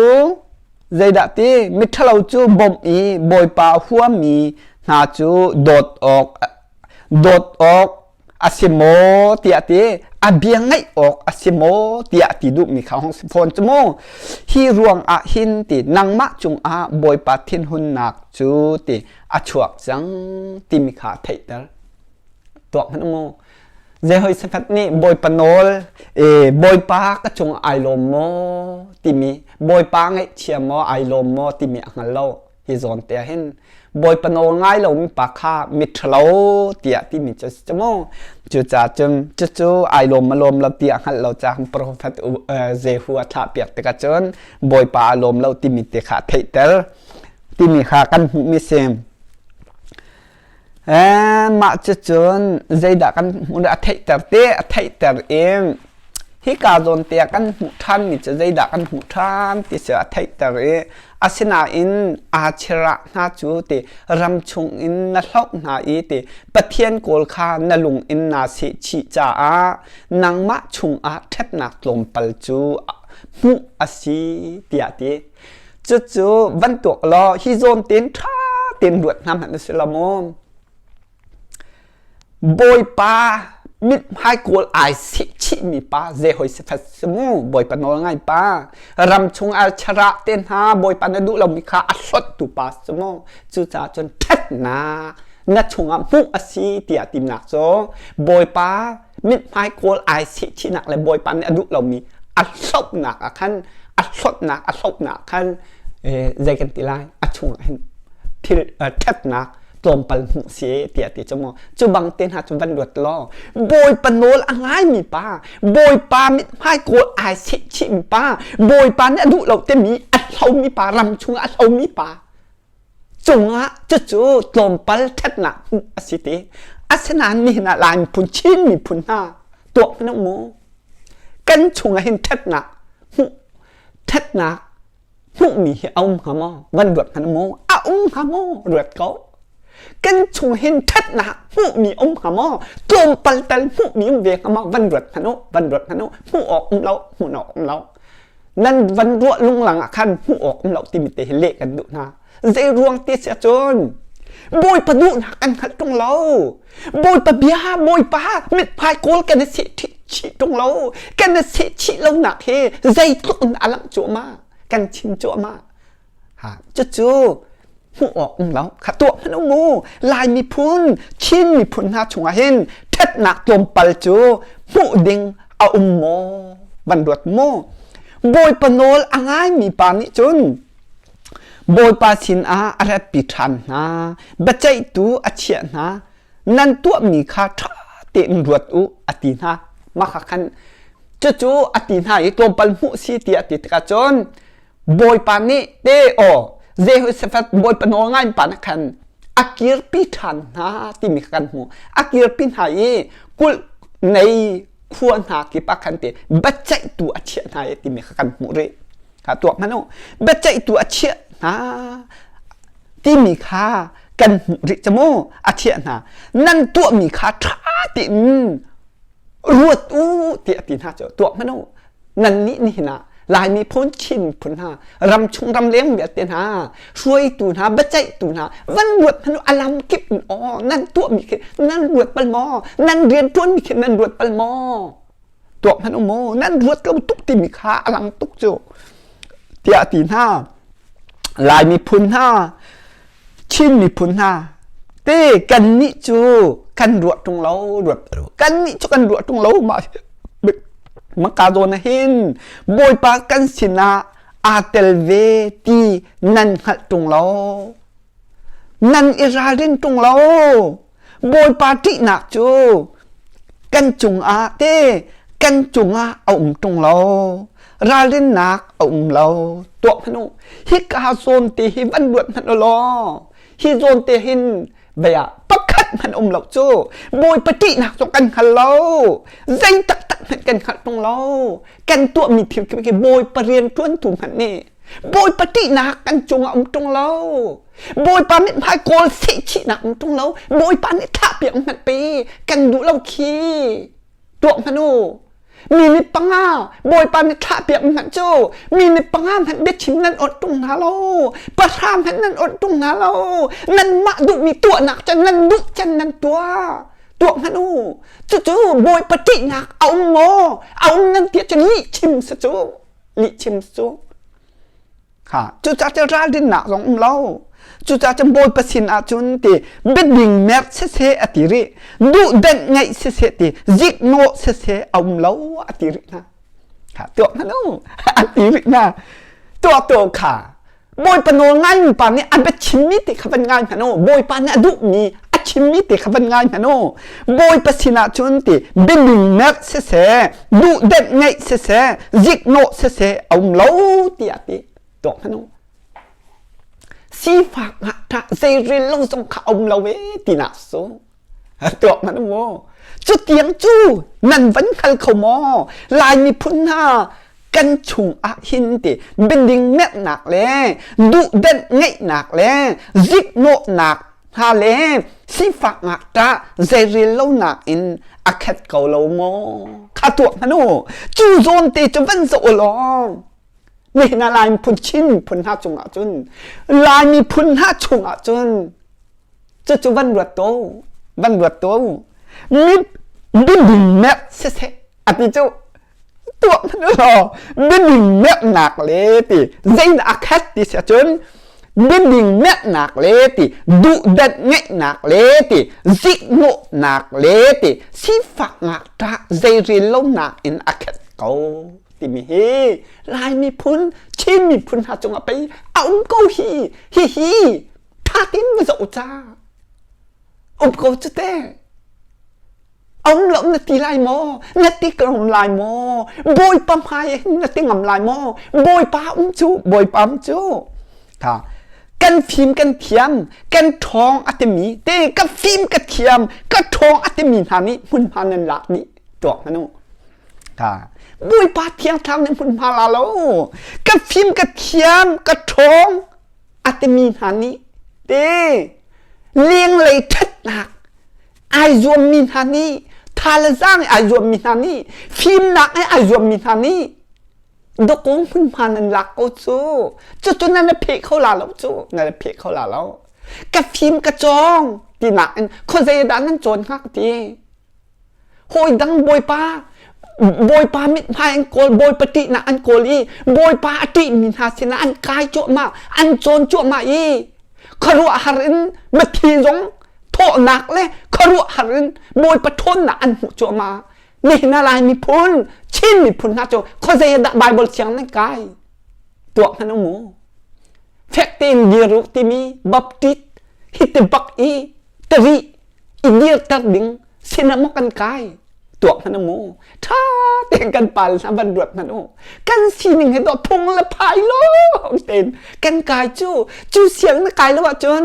zeidah ti miṭhalo cu bawmh i Bawipa huami hna cu dawt awk dawt awk a si maw tiah ti a bia ngaih awk a si maw tiah ti duhmi kha hong si fawn cu mu hi ruang ah hin ti nangmah cungah Bawipa thinhunnak cu ti a chuak cang timi kha a theihter. Tuak hmanh mu. Jehoshaphat nih Bawipa nawl e, Bawipa ka cung ai lawm maw timi Bawipa ngaihchia maw ai lawm maw timi a hngal lo hi zawn te ah hin Bawipa nawl ngai lomi pa kha miṭhalo tiah timi cu si cu mu cucaah cun cucu ai lawm ma lawm lo ti a hngalh lo caah profet Jehu a thlah piak tikah cun Bawipa a lawm lo timi te kha a theihter timi kha kan hmuhmi si. Mah cucun zeidah kan hmuh a theihter te a theihter i hika zawn te ah kan hmuh ṭhanmi cu zeidah kan hmuh ṭhan ti cu a theihter i asinain aa chirah hna cu ti ram chungin na hloh hna i ti Pathian kawl kha na lung in naa sehchih caah nangmah chungah ṭhatnak tlawmpal cu hmuh a si tiah ti. Cucu van tuak law hi zawn tein ṭha tein ruat hna hmanh na si lo maw? Bawipa mithmai kawl ai sih chihmi pa zei hoi si fat si mu Bawipa nawl ngai pa ram chung al charah te hna Bawipa na duh lomi kha a hlawttu pa si mu cucaah cun ṭhatnak na chungah hmuh a si tiah timnak cu Bawipa mithmai kawl ai sehchihnak le Bawipa nih a duh lomi a hlohnak ah khan a hlawtnak a hlohnak khan zei kan ti lai a chungah hin thil ṭhatnak Tlawmpal hmuh si tiah ti cu mu. Cu bang te hna cu van ruat law Bawipa nawl a ngaimi pa, Bawipa mithmai kawl ai seh chihmi pa, Bawipa nih a duh lo timi a hlomi pa, ram chungah a hlomi pa cungah cucu tlawmpal ṭhatnak hmuh a si ti. Asinain nihin ah Lai miphun, Chin miphun hna tuak hmanh mu. Kan chungah hin ṭhatnak hmuh ṭhatnak hmuhmi hi a um hnga maw? Van ruat hmanh mu. A um hnga maw? Ruat ko. Kan chung hin ṭhatnak hmuhmi um hnga maw? Tlawmpal tal hmuhmi um ve hnga maw? Van ruat hmanh u, van ruat hmanh u. Hmuh awk um lo, hmuh awk um lo. Nan van ruah lunglang ah khan hmuh awk um lo timi te hi leh kan duh hna. Zei ruang ti si ahcun Bawipa duhnak kan hngalh ṭung lo. Bawipa bia, Bawipa mithmai kawl kan i seh chih ṭung lo. Kan i seh chih lonak hi zeitluk in a langh cuahmah, kan chim cuahmah. Ha, cucu hmuh awk um lo. Kha tuah hmanh u mu. Lai miphun, Chin miphun hna chungah hin ṭhatnak tlawmpal cu hmuh ding a um maw? Van ruat mu. Bawipa nawl a ngaimi pa nih cun Bawipa sinah a ratpi ṭhan hna, biaceihtu a chiah hna, nan tuahmi kha ṭha tein ruat u, a ti hna. Mah kha khan cucu a ti hna i tlawmpal hmuh si tiah a ti tikah cun Bawipa nih te aw Jehoshaphat Bawipa nawl ngai pa nih khan a kirpi ṭhan hna timi kha kan hmuh. A kirpi hna i kulh nei khua hna kip ah khan ti biaceihtu a chiah hna i timi kha kan hmuh rih. Kha tuak hmanh u. Biaceihtu a chiah hna timi kha kan hmuh rih cu mu. A chiah hna. Nan tuahmi kha ṭha tein ruat u tiah a ti hna cu tuak hmanh u. Nannih nihin ah Lai miphun Chin miphun hna ramchung ramleng vialte hna hruaitu hna biaceihtu hna van ruat hmanh u a lam kip in aw nan tuahmi khi nan ruat bal maw nan rianṭuanmi khi nan ruat bal maw tuak hmanh u maw nan ruat lo tuk timi kha a lang tuk cu tiah a ti hna Lai miphun hna Chin miphun hna te kannih cu kan ruah ṭung lo ruat kannih cu kan ruah ṭung lo mah maka zawn ah hin Bawipa kan sinah aa tel ve ti nan hngalh ṭung lo nan i ralrin ṭung lo Bawipa ṭihnak cu kan cungah te kan cungah a um ṭung lo ralrinnak a um lo tuah hmanh u hika zawn te hi van ruat hmanh u law hi zawn te hin bia pakhat hmanh um lo cu Bawipa ṭihnak zong kan hngal lo zei taktak hmanh kan hngalh ṭung lo kan tuahmi thil khi Bawipa rian ṭuantu hmanh nih Bawipa ṭihnak kan cungah um ṭung lo Bawipa mithmai kawl sehchihnak um ṭung lo Bawipa nih thahpiak hmanh pe kan duh lo khi tuah hmanh u minute panga Bawipa nih thlahpiak hmanh cu minute panga hmanh biachim nan awt ṭung hna lo pahra hmanh nan awt ṭung hna lo nanmah duhmi tuahnak cun nan duh can nan tuah tuah hmanh u cucu Bawipa ṭihnak a um maw a um nan tiah cun lih chim si cu lih chim si cu Ha, cucaah cun ralrinnak zong um lo. Cucaah cun Bawipa sin ahcun ti biading merh siseh a ti rih, duhdenh ngeih siseh ti ziknawh siseh a um lo a ti rih hna. Ha, tuah hmanh u a ti rih hna. Tuah tuah kha Bawipa nawl ngaimi pa nih a biachimmi ti kha van ngai hmanh u. Bawipa nih a duhmi a chimmi ti kha van ngai hmanh u. Bawipa sinah cun ti biading merh siseh, duhdenh ngeih siseh, ziknawh siseh a um lo tiah ti tuak hmanh u. Sifak ngakṭah zeirel lo zong kha a um lo ee tinak su. Tuak hmanh u mu. Cutiang cu nan van hngal kho maw? Lai miphun hna kan chung ah hin ti biading merhnak le duhdenh ngeihnak le ziknawhnak hna le sifak ngakṭah zeirel lonak in a khat ko lo maw? Kha tuah hmanh u. Cu zawn te cu van zoh u law nihin ah Lai miphun Chin miphun hna cungah cun Lai miphun hna chungah cun cucu van ruat to van ruat to mi biading merh siseh a ti cu tuah hmanh u law biading merhnak le ti zeidah a khat ti si ahcun biading merhnak le ti duhdanh ngeihnak le ti ziknawhnak le ti sifak ngakṭah zeirel lonak in a khat ko timi hi Lai miphun Chin miphun hna cungah pei a um ko hi hihi ṭha tein va zoh ca. Um ko cu te. Um lo na ti lai maw? Na ti ngam lai maw? Bawipa hmai hin na ti ngam lai maw? Bawipa um cu, Bawipa um cu. Tha. Kan fim kan thiam, kan ṭhawng a timi te ka fim ka thiam, ka ṭhawng a timi hna nih hmunhma nan lak dih tuak hmanh u. Tha. Bawipa thiang thlarau nih hmunhma la lo. Ka fim ka thiam, ka ṭhawng a timi hna nih te lenglei ṭhatnak ai zuammi hna nih tha le zaang i ai zuammi hna nih fimnak i ai zuammi hna nih dawkaw hmunhma nan lak ko cu cucu nan i pheh kho la lo cu nan i pheh kho la lo ka fim ka cawng tinak in khuazei dah nan cawn hnga ka ti hawi dang bawipa bawipa mithmai an kawl bawipa ṭihnak an kawl i bawipa a ṭihmi hna sinah an kai cuahmah an cawn cuahmah i khuaruahhar in mithi zong thawhnak le khuaruahhar in Bawipa ṭhawnnak an hmuh cuahmah. Nihin ah Lai miphun, Chin miphun hna cu khuazei ah dah Bible thiang nan kai? Tuak hmanh u mu. Fek tein dir u timi Baptist hiti bak i tari i dirter ding sinah maw kan kai? Tuak hmanh u mu. Ṭha tein kan pal hna van ruat hmanh u. Kan sining he dawh phung le phai lawng tein kan kai cu cu siang na kai lo ahcun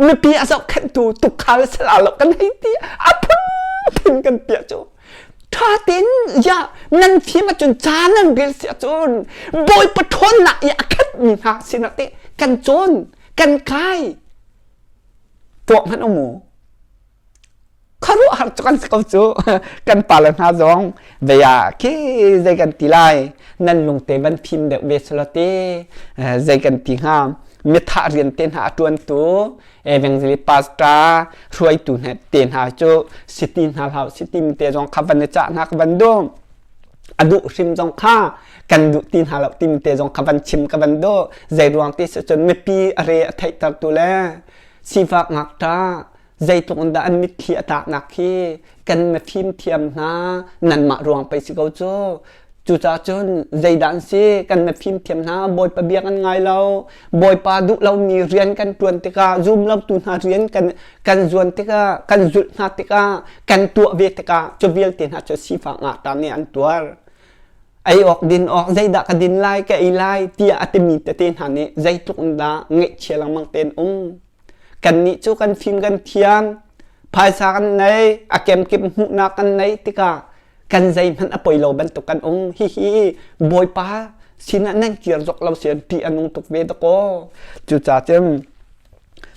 mipi a zohkhenhtu tukhal sala lo kan hei ti a phunphun kan piah cu ṭha tein ya nan fim ahcun ca nan rel si ahcun Bawipa ṭhawnnak i a khatmi hna sinah teh kan cawn kan kai tuah hmanh u mu khuaruahhar cu kan si ko cu kan pale hna zong vei ah khi zei kan ti lai nan lungte van phim deuh ve selaw te zei kan ti hnga mithah rian te hna a ṭuantu evangelist pastor hruaitu hna te hna cu city hna hlau city mi te zong kha van i cah hna ka van duh a duh hrim zong kha kan duh ti hna lo timi te zong kha van chim ka van duh zei ruang ti si cun mipi a re a theihtertu le sifak ngakṭah zeitluk in dah an mitthli a tlaknak khi kan mifim thiam hna nanmah ruang pei si ko cu cucaah cun zeidah an si kan mifim thiam hna bawipa bia kan ngai lo bawipa duh lomi rian kan ṭuan tikah zum lotu hna rian kan kan zuan tikah kan zulh hna tikah kan tuah ve tikah cu vialte hna cu sifak ngakṭah nih an tuar ei awk din awk zeidah ka din lai ka ei lai tiah a timi tete hna nih zeitluk in dah ngaihchia lengmang tein um Kannih cu kan fim kan thiam, phaisa kan nei, a kemkip hmuhnak kan nei tikah kan zeihmanh a poi lo bantuk kan um. Hihi Bawipa sinah nan kir zok lo sian ṭih a nung tuk ve dakaw. Cucaah cun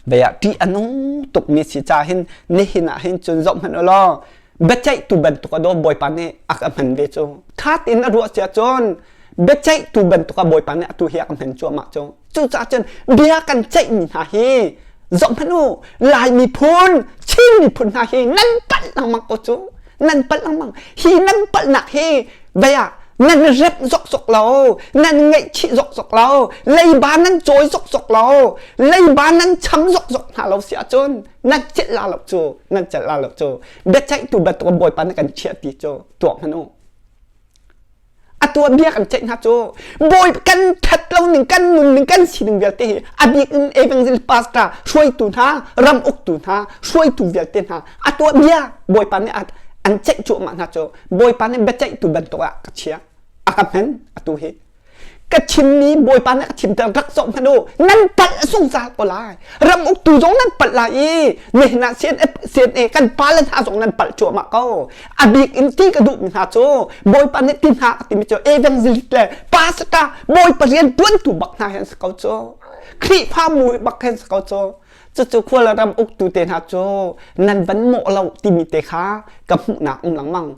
vei ah ṭih a nung tukmi si ca hin nihin ah hin cun zoh hmanh u law biaceihtu bantuk a daw Bawipa nih a ka hman ve cu. Ṭha tein a ruah cia cun biaceihtu bantuk ah Bawipa nih atu hi a ka hman cuahmah cu. Cucaah cun bia kan ceihmi hna hi zohhmanh u Lai miphun Chin miphun hna hi nan palh lengmang ko cu nan palh lengmang hi nan palhnak hi vei ah nan rep zokzok lo nan ngaihchih zokzok lo leiba nan cawi zokzok lo leiba nan cham zokzok hna lo si ahcun nan celh la lo cu nan celh la lo cu biaceihtu bantuk bawipa na kan chiah ti cu tuak hmanh u A tuanbia kan ceih hna cu bawi kan that lo ning kan nun ning kan sining vialte hi a bik in evangelist pastor hruaitu hna ram uktu hna hruaitu vialte hna a tuanbia bawipa nih an ceih cuahmah hna cu bawipa nih biaceihtu bantuk ah ka chia a ka hman atu hi ka chimmi bawipa nih a chimter rak zoh hmanh u nan palh zungzal ko lai ram uktu zong nan palh lai i nihin ah CNA kan pale hna zong nan palh cuahmah ko a bik in ti ka duhmi hna cu bawipa nih ti hna a timi cu evangelist le pastor bawipa rian tuantu bak hna hin si ko cu Khrihfa mu bak hin si ko cu cucu khual ram uktu te hna cu nan van mawh lo timi te kha ka hmuhnak um lengmang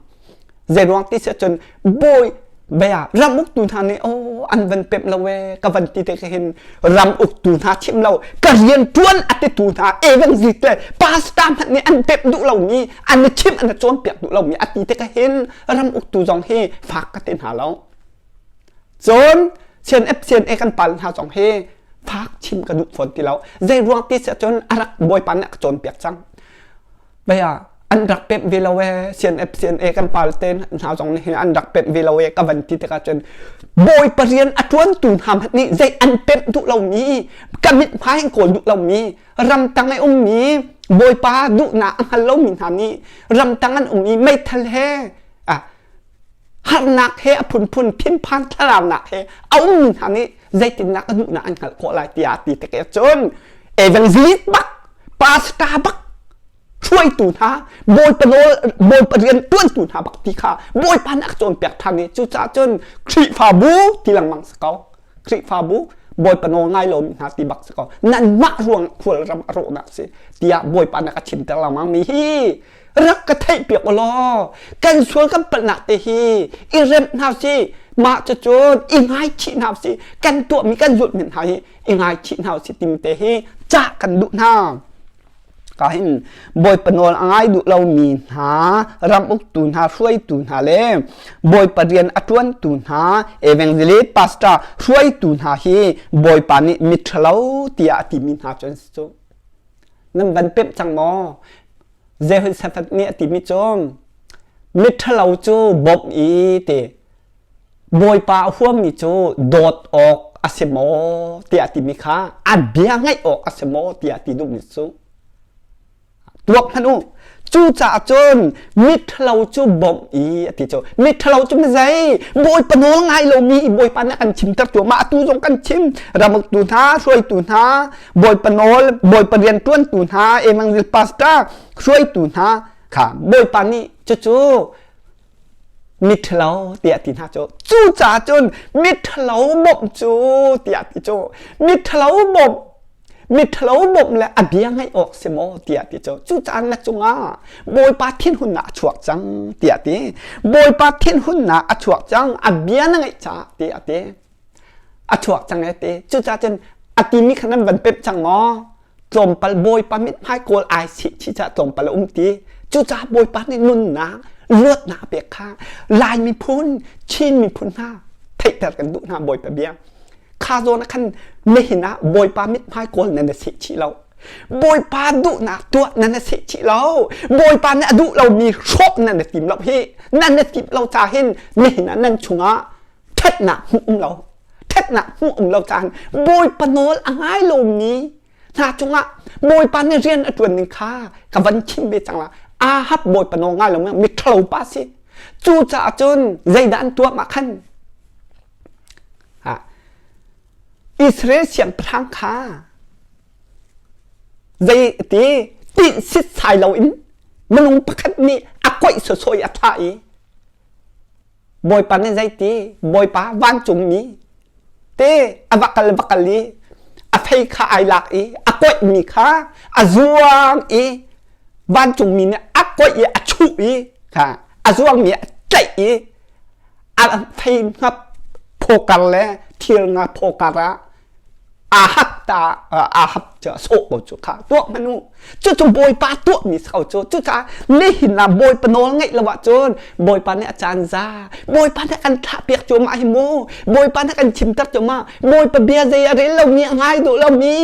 Zeiruang ti si cun bawi bia ram uktu hna nih oh an van pemh lo ee ka van ti te ka hin ram uktu hna chim lo ka rian tuan a titu hna evangelist le pastor hmanh nih an pemh duh lomi an i chimh an i cawnpiak duh lomi a ti te ka hin ram uktu zong hi fak ka ti hna lo cun CNF CNA kan pal hna zong hi fak chim ka duh fawn ti lo zei ruang ti si cun a rak bawipa nih a ka cawnpiak cang Bia an rak pemh ve lo ee CNF CNA kan pal te hna zong nih hin an rak pemh ve lo ee ka van ti tikah cun bawipa rian a ṭuantu hna hmanh nih zei an pemh duh lomi ka mithmai an kawl duh lomi ramtang i ummi Bawipa duhnak a hngal lomi hna nih ramtang an um i meithal he harnak he a phunphun thinphan thlaraunak he a ummi hna nih zeitindah ka duhnak an hngalh khawh lai tiah ti tik cun evangelist bak pastor bak hruaitu hna bawipa nawl bawipa rian tuantu hna bak ti kha bawipa nih a cawnpiak than i cucaah cun Khrihfabu ti lengmang si ko Khrihfabu bawipa nawl ngai lomi hna ti bak si ko nanmah ruang khualram a rawhnak si tiah bawipa nih a chimter lengmang mi hi rak ka theih piak u law kan sual kan palhnak te hi i remh hna si mah cucun i ngaichih hna si kan tuahmi kan zulhmi hna hi i ngaichih hna si timi te hi cah kan duh hna ka hin bawipa nawl a ngai duh lomi hna ram uktu hna hruaitu hna le bawipa rian a ṭuantu hna evangelist pastor hruaitu hna hi bawipa nih miṭhalo tiah a timi hna cu an si cu nan van pemh cang maw Jehoshaphat nih a timi cu miṭhalo cu bawmh i ti Bawipa a huammi cu dawt awk a si maw tiah a timi kha a bia ngaih awk a si maw tiah ti duhmi cu tuak hmanh u. Cucaah cun miṭhalo cu bawmh i a ti cu miṭhalo cu mizei Bawipa nawl ngai lomi Bawipa nih a kan chimter tu mah atu zong kan chim ramuktu hna hruaitu hna Bawipa nawl Bawipa rianṭuantu hna evangel pastor hruaitu hna kha Bawipa nih cucu miṭhalo tiah ti hna cu cucaah cun miṭhalo bawmh cu tiah ti cu miṭhalo bawmh miṭhalo bawmh le a bia ngaih awk si maw tiah ti cu cucaah na cungah Bawipa thinhunnak a chuak cang tiah ti Bawipa thinhunnak a chuak cang a bia na ngaih caah tiah ti a chuak cang e ti cucaah cun a timi kha nan van pemh cang maw tlawmpal bawipa mithmai kawl ai sih chi caah tlawmpal a um ti cucaah bawipa nih nunnak luatnak a pek kha lai miphun Chin miphun hna theihter kan duh hna bawipa bia kha zawn ah khan nihin ah bawipa mithmai kawl nan i sih chih lo bawipa duhnak tuah nan i sih chih lo bawipa nih a duh lomi hrawh nan i tim lo hi nan i tim lo ca hin nihin ah nan chungah ṭhatnak hmuh um lo ṭhatnak hmuh um lo caan bawipa nawl a ngai lomi hna cungah bawipa nih rian a ṭuan ning kha ka van chim ve cang la Ahab bawipa nawl ngai lomi miṭhalo pa si cucaah cun zeidah an tuah mah khan Israel siangpahrang kha zei ti tinh sitsai loin minung pakhat nih a koih sawsawh i a thah i Bawipa nih zeiti Bawipa vancungmi te a va kal va kal i a fei kha ai lak i a koihmi kha a zuang i vancungmi nih a koih i a chuh i kha a zuangmi a tlaih i a fei hngap phawkar le thir nga phawkar ah Ahab ta Ahab cu a sawh ko cu kha tuah hmanh u cucu Bawipa tuahmi si ko cu cucaah nihin ah Bawipa nawl ngeih lo ahcun Bawipa nih a caan za Bawipa nih a kan thlahpiak cuahmah hi mu Bawipa nih a kan chimter cuahmah Bawipa bia zei a rel lomi a ngai duh lomi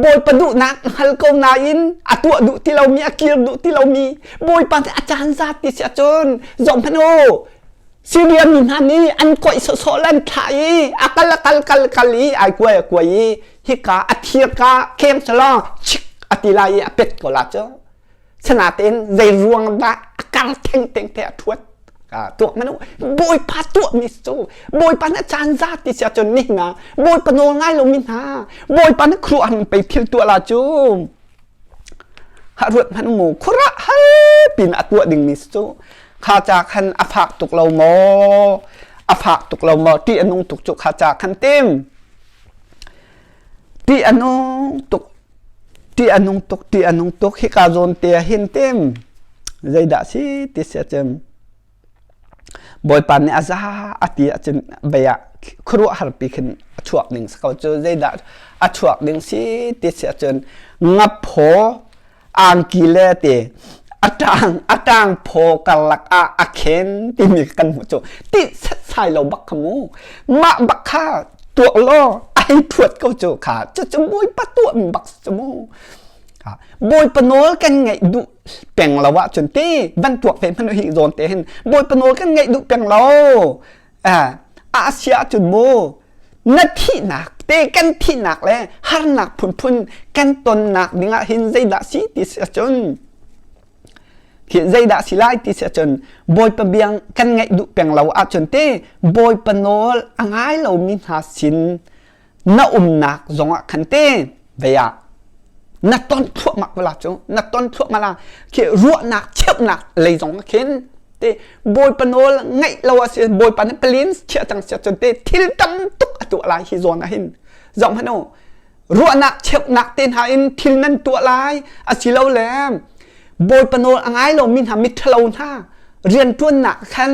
Bawipa duhnak hngal ko nain a tuah duh ti lomi a kir duh ti lomi Bawipa nih a caan za ti si ahcun zoh hmanh u Syria mi hna nih an koih sawhsawh le an thlah i a kal a kal kal kal i ai kuai a kuai i hika a thir ka kheng selaw chik a ti lai i a pet ko la cu sinatein zei ruang dah a kar theng teng te a thuat tuah manu bawipa tuah mi cu bawipa na caan za ti sia cun ni hna bawipa nawl ngai lo mi hna bawipa na khuruah hang pei thil tuah la cu Ha ruat hmanh mu khuara hal pin a tuah dingmi cu kha ca khan a fak tuk lo maw a fak tuk lo maw ṭih a nung tuk cu kha ca khan tim ṭih a nung tuk ṭih a nung tuk ṭih a nung tuk hika zawn te ah hin tim zeidah si ti sia cem Bawipa nih a za a ti ahcun vei ah khuaruahharpi khin a chuak ding si ko cu. Zeidah a chuak ding si ti si ahcun ngaphaw angki le ti a ṭang a ṭang phaw karlak ah a khen timi kan hmuh cu ti setsai lo bak kha mu mah bak kha tuah law a hei thuat ko cu kha cucu Bawipa tuahmi bak si cu mu Bawipa nawl kan ngaih duh peng lo ahcun ti van tuak ve hmanh hi zawn te hin Bawipa nawl kan ngaih duh peng lo a sia ahcun mu na thihnak Te kan thihnak le harnak phunphun kan tonnak dingah hin zeidah si ti si ahcun khi zeidah si lai ti si ahcun Bawipa biang kan ngaih duh peng lo ahcun te Bawipa nawl a ngai lomi hna sin na umnak zongah khan te vei ah na ton thluahmah ko la cu na ton thluahmah la khi ruahnak cheuhnak lei zong ah khin te Bawipa nawl ngaih lo a si Bawipa nih palin chiah cang sia cun te thil tam tuk a tuah lai hi zawn ah hin zong hanu ruahnak cheuhnak te hna in thil nan tuah lai asilole Bawipa nawl a ngai lomi hna miṭhalo hna rianṭuannak khan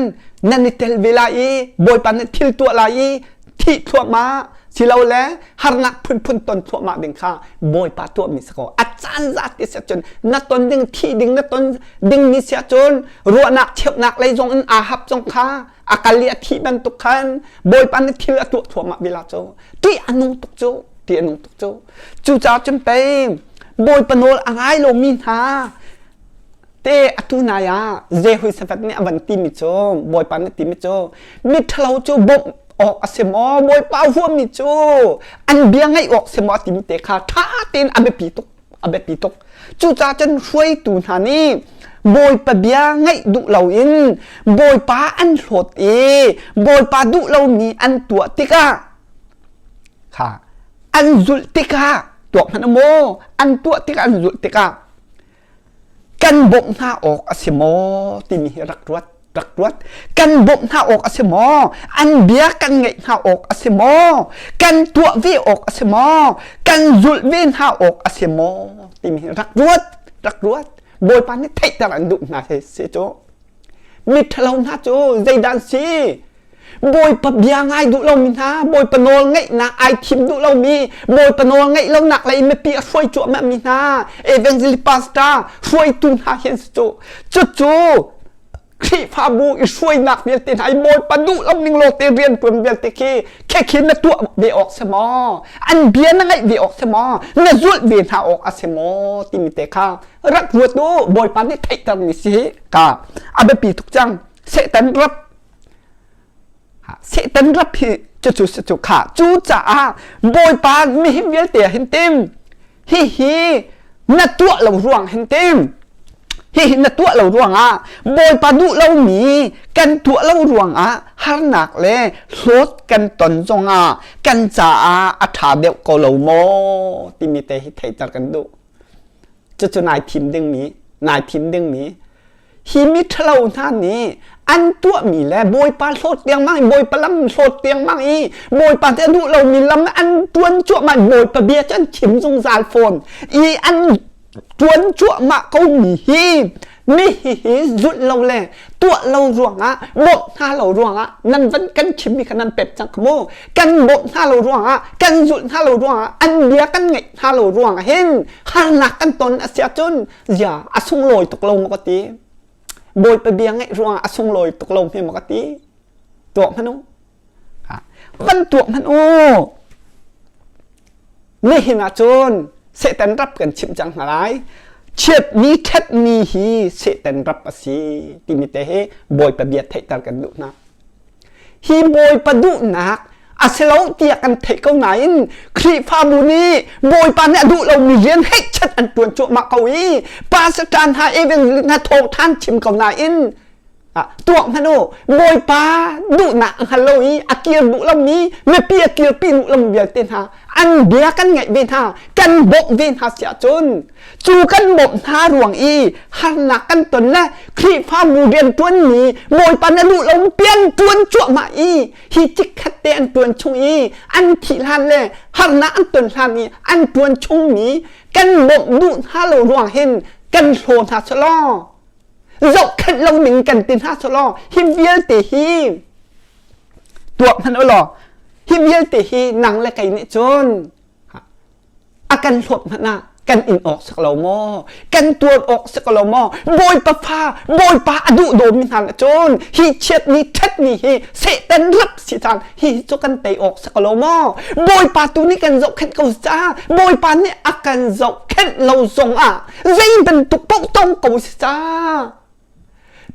nan i tel ve lai i Bawipa nih thil tuah lai i thih thluahmah silole harnak phunphun ton thluahmah ding kha Bawipa tuahmi si ko. A caan zat ti siah cun na ton ding thih ding na ton dingmi siah cun ruahnak cheuhnak lei zong in Ahab zong kha a kal i a thih bantuk khan Bawipa nih thil a tuah thluahmah bila cu ṭih a nung tuk cu ṭih a nung tuk cu. Cucaah cun pei Bawipa nawl a ngai lomi hna te atu nai ah Jehoshaphat nih a van timi cu Bawipa nih timi cu miṭhalo cu bawmh awk a si maw Bawipa huammi cu an bia ngaih awk si maw timi te kha ṭha tein a biapi tuk a biapi tuk. Cucaah cun hruaitu hna nih Bawipa bia ngaih duh loin Bawipa an hlawt i Bawipa duh lomi an tuah tikah kha an zulh tikah tuak hmanh maw an tuah tikah an zulh tikah kan bawmh hna awk a si maw timi hi rak ruat rak ruat. Kan bawmh hna awk a si maw? An bia kan ngaih hna awk a si maw? Kan tuah ve awk a si maw? Kan zulh ve hna awk a si maw timi hi rak ruat rak ruat. Bawipa nih theihter an duh hna si cu. Miṭhalo hna cu zeidah an si? Bawipa bia ngai duh lomi hna, Bawipa nawl ngaihnak ai thim duh lomi, Bawipa nawl ngaih lonak lei mipi a hruai cuahmah mi hna, evangelist pastor hruaitu hna hi an si cu. Cucu Khrihfabu i hruainak vialte hna i Bawipa duh lo ning law te rian tuan vialte khi khekhin na tuah ve awk si maw? An bia na ngaih ve awk si maw? Na zulh ve hna awk a si maw? Timi te kha rak ruat u. Bawipa nih theihter mi si ka a biapi tuk cang. Satan rap Satan rap hi cucu cu kha cucaah Bawipa mihi vialte ah hin tim hihi na tuah lo ruang hin tim hihi na tuah lo ruangah Bawipa duh lomi kan tuah lo ruangah harnak le hlawt kan ton zongah kan caah a ṭha deuh ko lo maw timi te hi theihter kan duh cucu nai thim dingmi nai thim dingmi Hi miṭhalo hna nih an tuahmi le Bawipa hlawt tiangmang i Bawipa lam hlawt tiangmang i Bawipa te a duh lomi lam an ṭuan cuahmah Bawipa bia cu an chim zungzal fawn i an ṭuan cuahmah komi hi mi hihi zulh lo le tuah lo ruangah bawmh hna lo ruangah nan van kan chimmi kha nan pek cang kha mu kan bawmh hna lo ruangah kan zulh hna lo ruangah an bia kan ngaih hna lo ruangah hin harnak kan ton a si ahcun zia a sunglawi tuk lo maw ka ti Bawipa bia ngaih ruangah a sunglawi tuk lo hme maw ka ti tuak hmanh u van tuak hmanh u nihin ah cun Satan rap kan chimh cang hna lai chiatmi ṭhatmi hi Satan rap a si timi te hi Bawipa bia theihter kan duh hna Hi Bawipa duhnak a si lo tiah kan theih ko nain Khrihfabu nih Bawipa nih a duh lomi rian heichat an ṭuan cuahmah ko i pastor hna evangelist hna thawngṭha an chim ko nain tuak hmanh u Bawipa duhnak a hngal lo i a kir duh lomi mipi a kirpi duh lomi vialte hna an bia kan ngaih ve hna kan bawmh ve hna si ahcun Cu kan bawmh hna ruang i harnak kan ton le Khrihfabu rianṭuanmi Bawipa na duh lo pian ṭuan cuahmah i hi chikkhat te an ṭuan chung i an thih hlan le harnak an ton hlan i an ṭuan chungmi kan bawmh duh hna lo ruang hin kan hlaw hna selaw zohkhenh lo ning kan ti hna selaw hi vialte hi tuak hmanh u law hi vialte hi nang le kei nih cun A kan hlawt hmanh ah kan in awk sak lo maw? Kan tuar awk sak lo maw? Bawipa fa, Bawipa a duh dawmi hna nih cun hi chiatni ṭhatni hi Satan rap si cang hi cu kan tei awk sak lo maw? Bawipa tu nih kan zohkhenh ko ca Bawipa nih a kan zohkhenh lo zongah zei bantuk paoh tong ko si ca.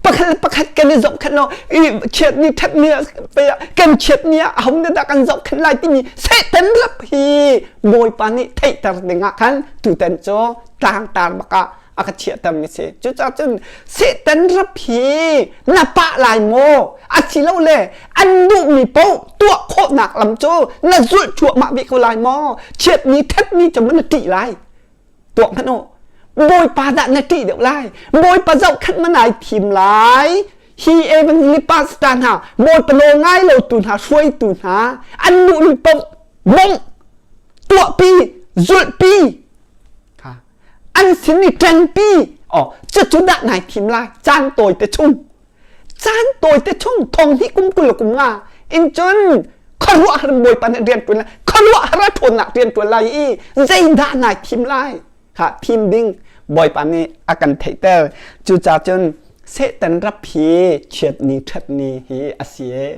Pakhat le pakhat kan i zohkhenh lo i chiat ni ṭhat ni ah kan chiat ni ah aho nih dah kan zohkhenh lai timi Satan rap hi Bawipa nih theihter dingah khan tutan cu tlangtar bak ah a ka chiahtermi si. Cucaah cun Satan rap hi na pah lai maw? Asilole an duhmi paoh tuah khawhnak lam cu na zulh cuahmah ve ko lai maw? Chiatni ṭhatni cu na ṭih lai. Tuah hmanh u. Bawipa dah na ṭih deuh lai. Bawipa zohkhenh ma nai thim lai. Hi evangelist pastor hna, Bawipa nawl ngai lo tu hna, hruaitu hna, an duhmi paoh bawmh, tuahpi, zulhpi, an sin i ṭanpi oh cucu dah nai thim lai caan tawi te chung caan tawi te chung thong hnih kum 20 le kum nga in cun khuaruahhar bawipa nih rian ṭuan lai khuaruahhar a ṭhawnnak rian ṭuan lai i zeidah nai thim lai kha thim ding bawipa nih a kan theihter cucaah cun Satan rap hi chiatni ṭhatni hi a si ee.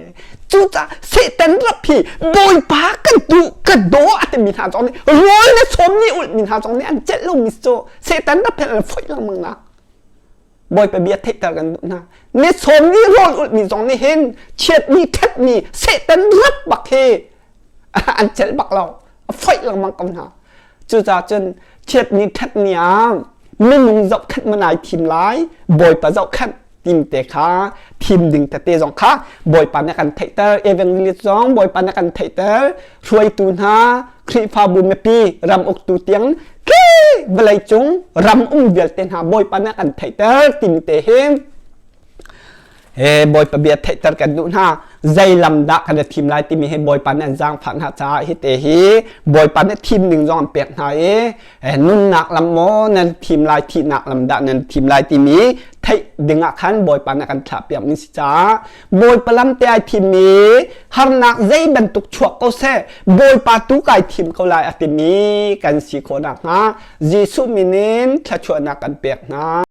Cucaah Satan rap hi Bawipa kan duh ka daw a timi hna zong nih rawl le sawm nih ulhmi hna zong nih an celh lomi cu Satan rap hi an foih lengmang na. Bawipa bia theihter kan duh hna. Ni sawm nih rawl ulhmi zong nih hin chiatni ṭhatni Satan rap bak hi an celh bak lo. A foih lengmang ko hna. Cucaah cun chiatni ṭhatni ah minung zohkhenh man ai thim lai, Bawipa zohkhenh tim te kha thim ding tete zong kha Bawipa nih a kan theihter. Evangelist zong Bawipa nih a kan theihter. Hruaitu hna, Khrihfabu mipi, ram uktu tiang ke vawleicung ram um vialte hna Bawipa nih a kan theihter timi te hi He Bawipa bia theihter kan duh hna. Zei lam dah kan i thim lai timi hi Bawipa nih an zaangfah hna caah hi te hi Bawipa nih thim ning zong an pek hna i nunnak lam maw nan thim lai thihnak lam dah nan thim lai timi theih ding ah khan Bawipa nih a kan thlah piak mi si caah Bawipa lam te ai thim mi harnak zei bantuk chuak ko seh Bawipa tu kai thim ko lai a timi kan si khawh nakhnga Jesuh min in thluachuahnak kan pek hna.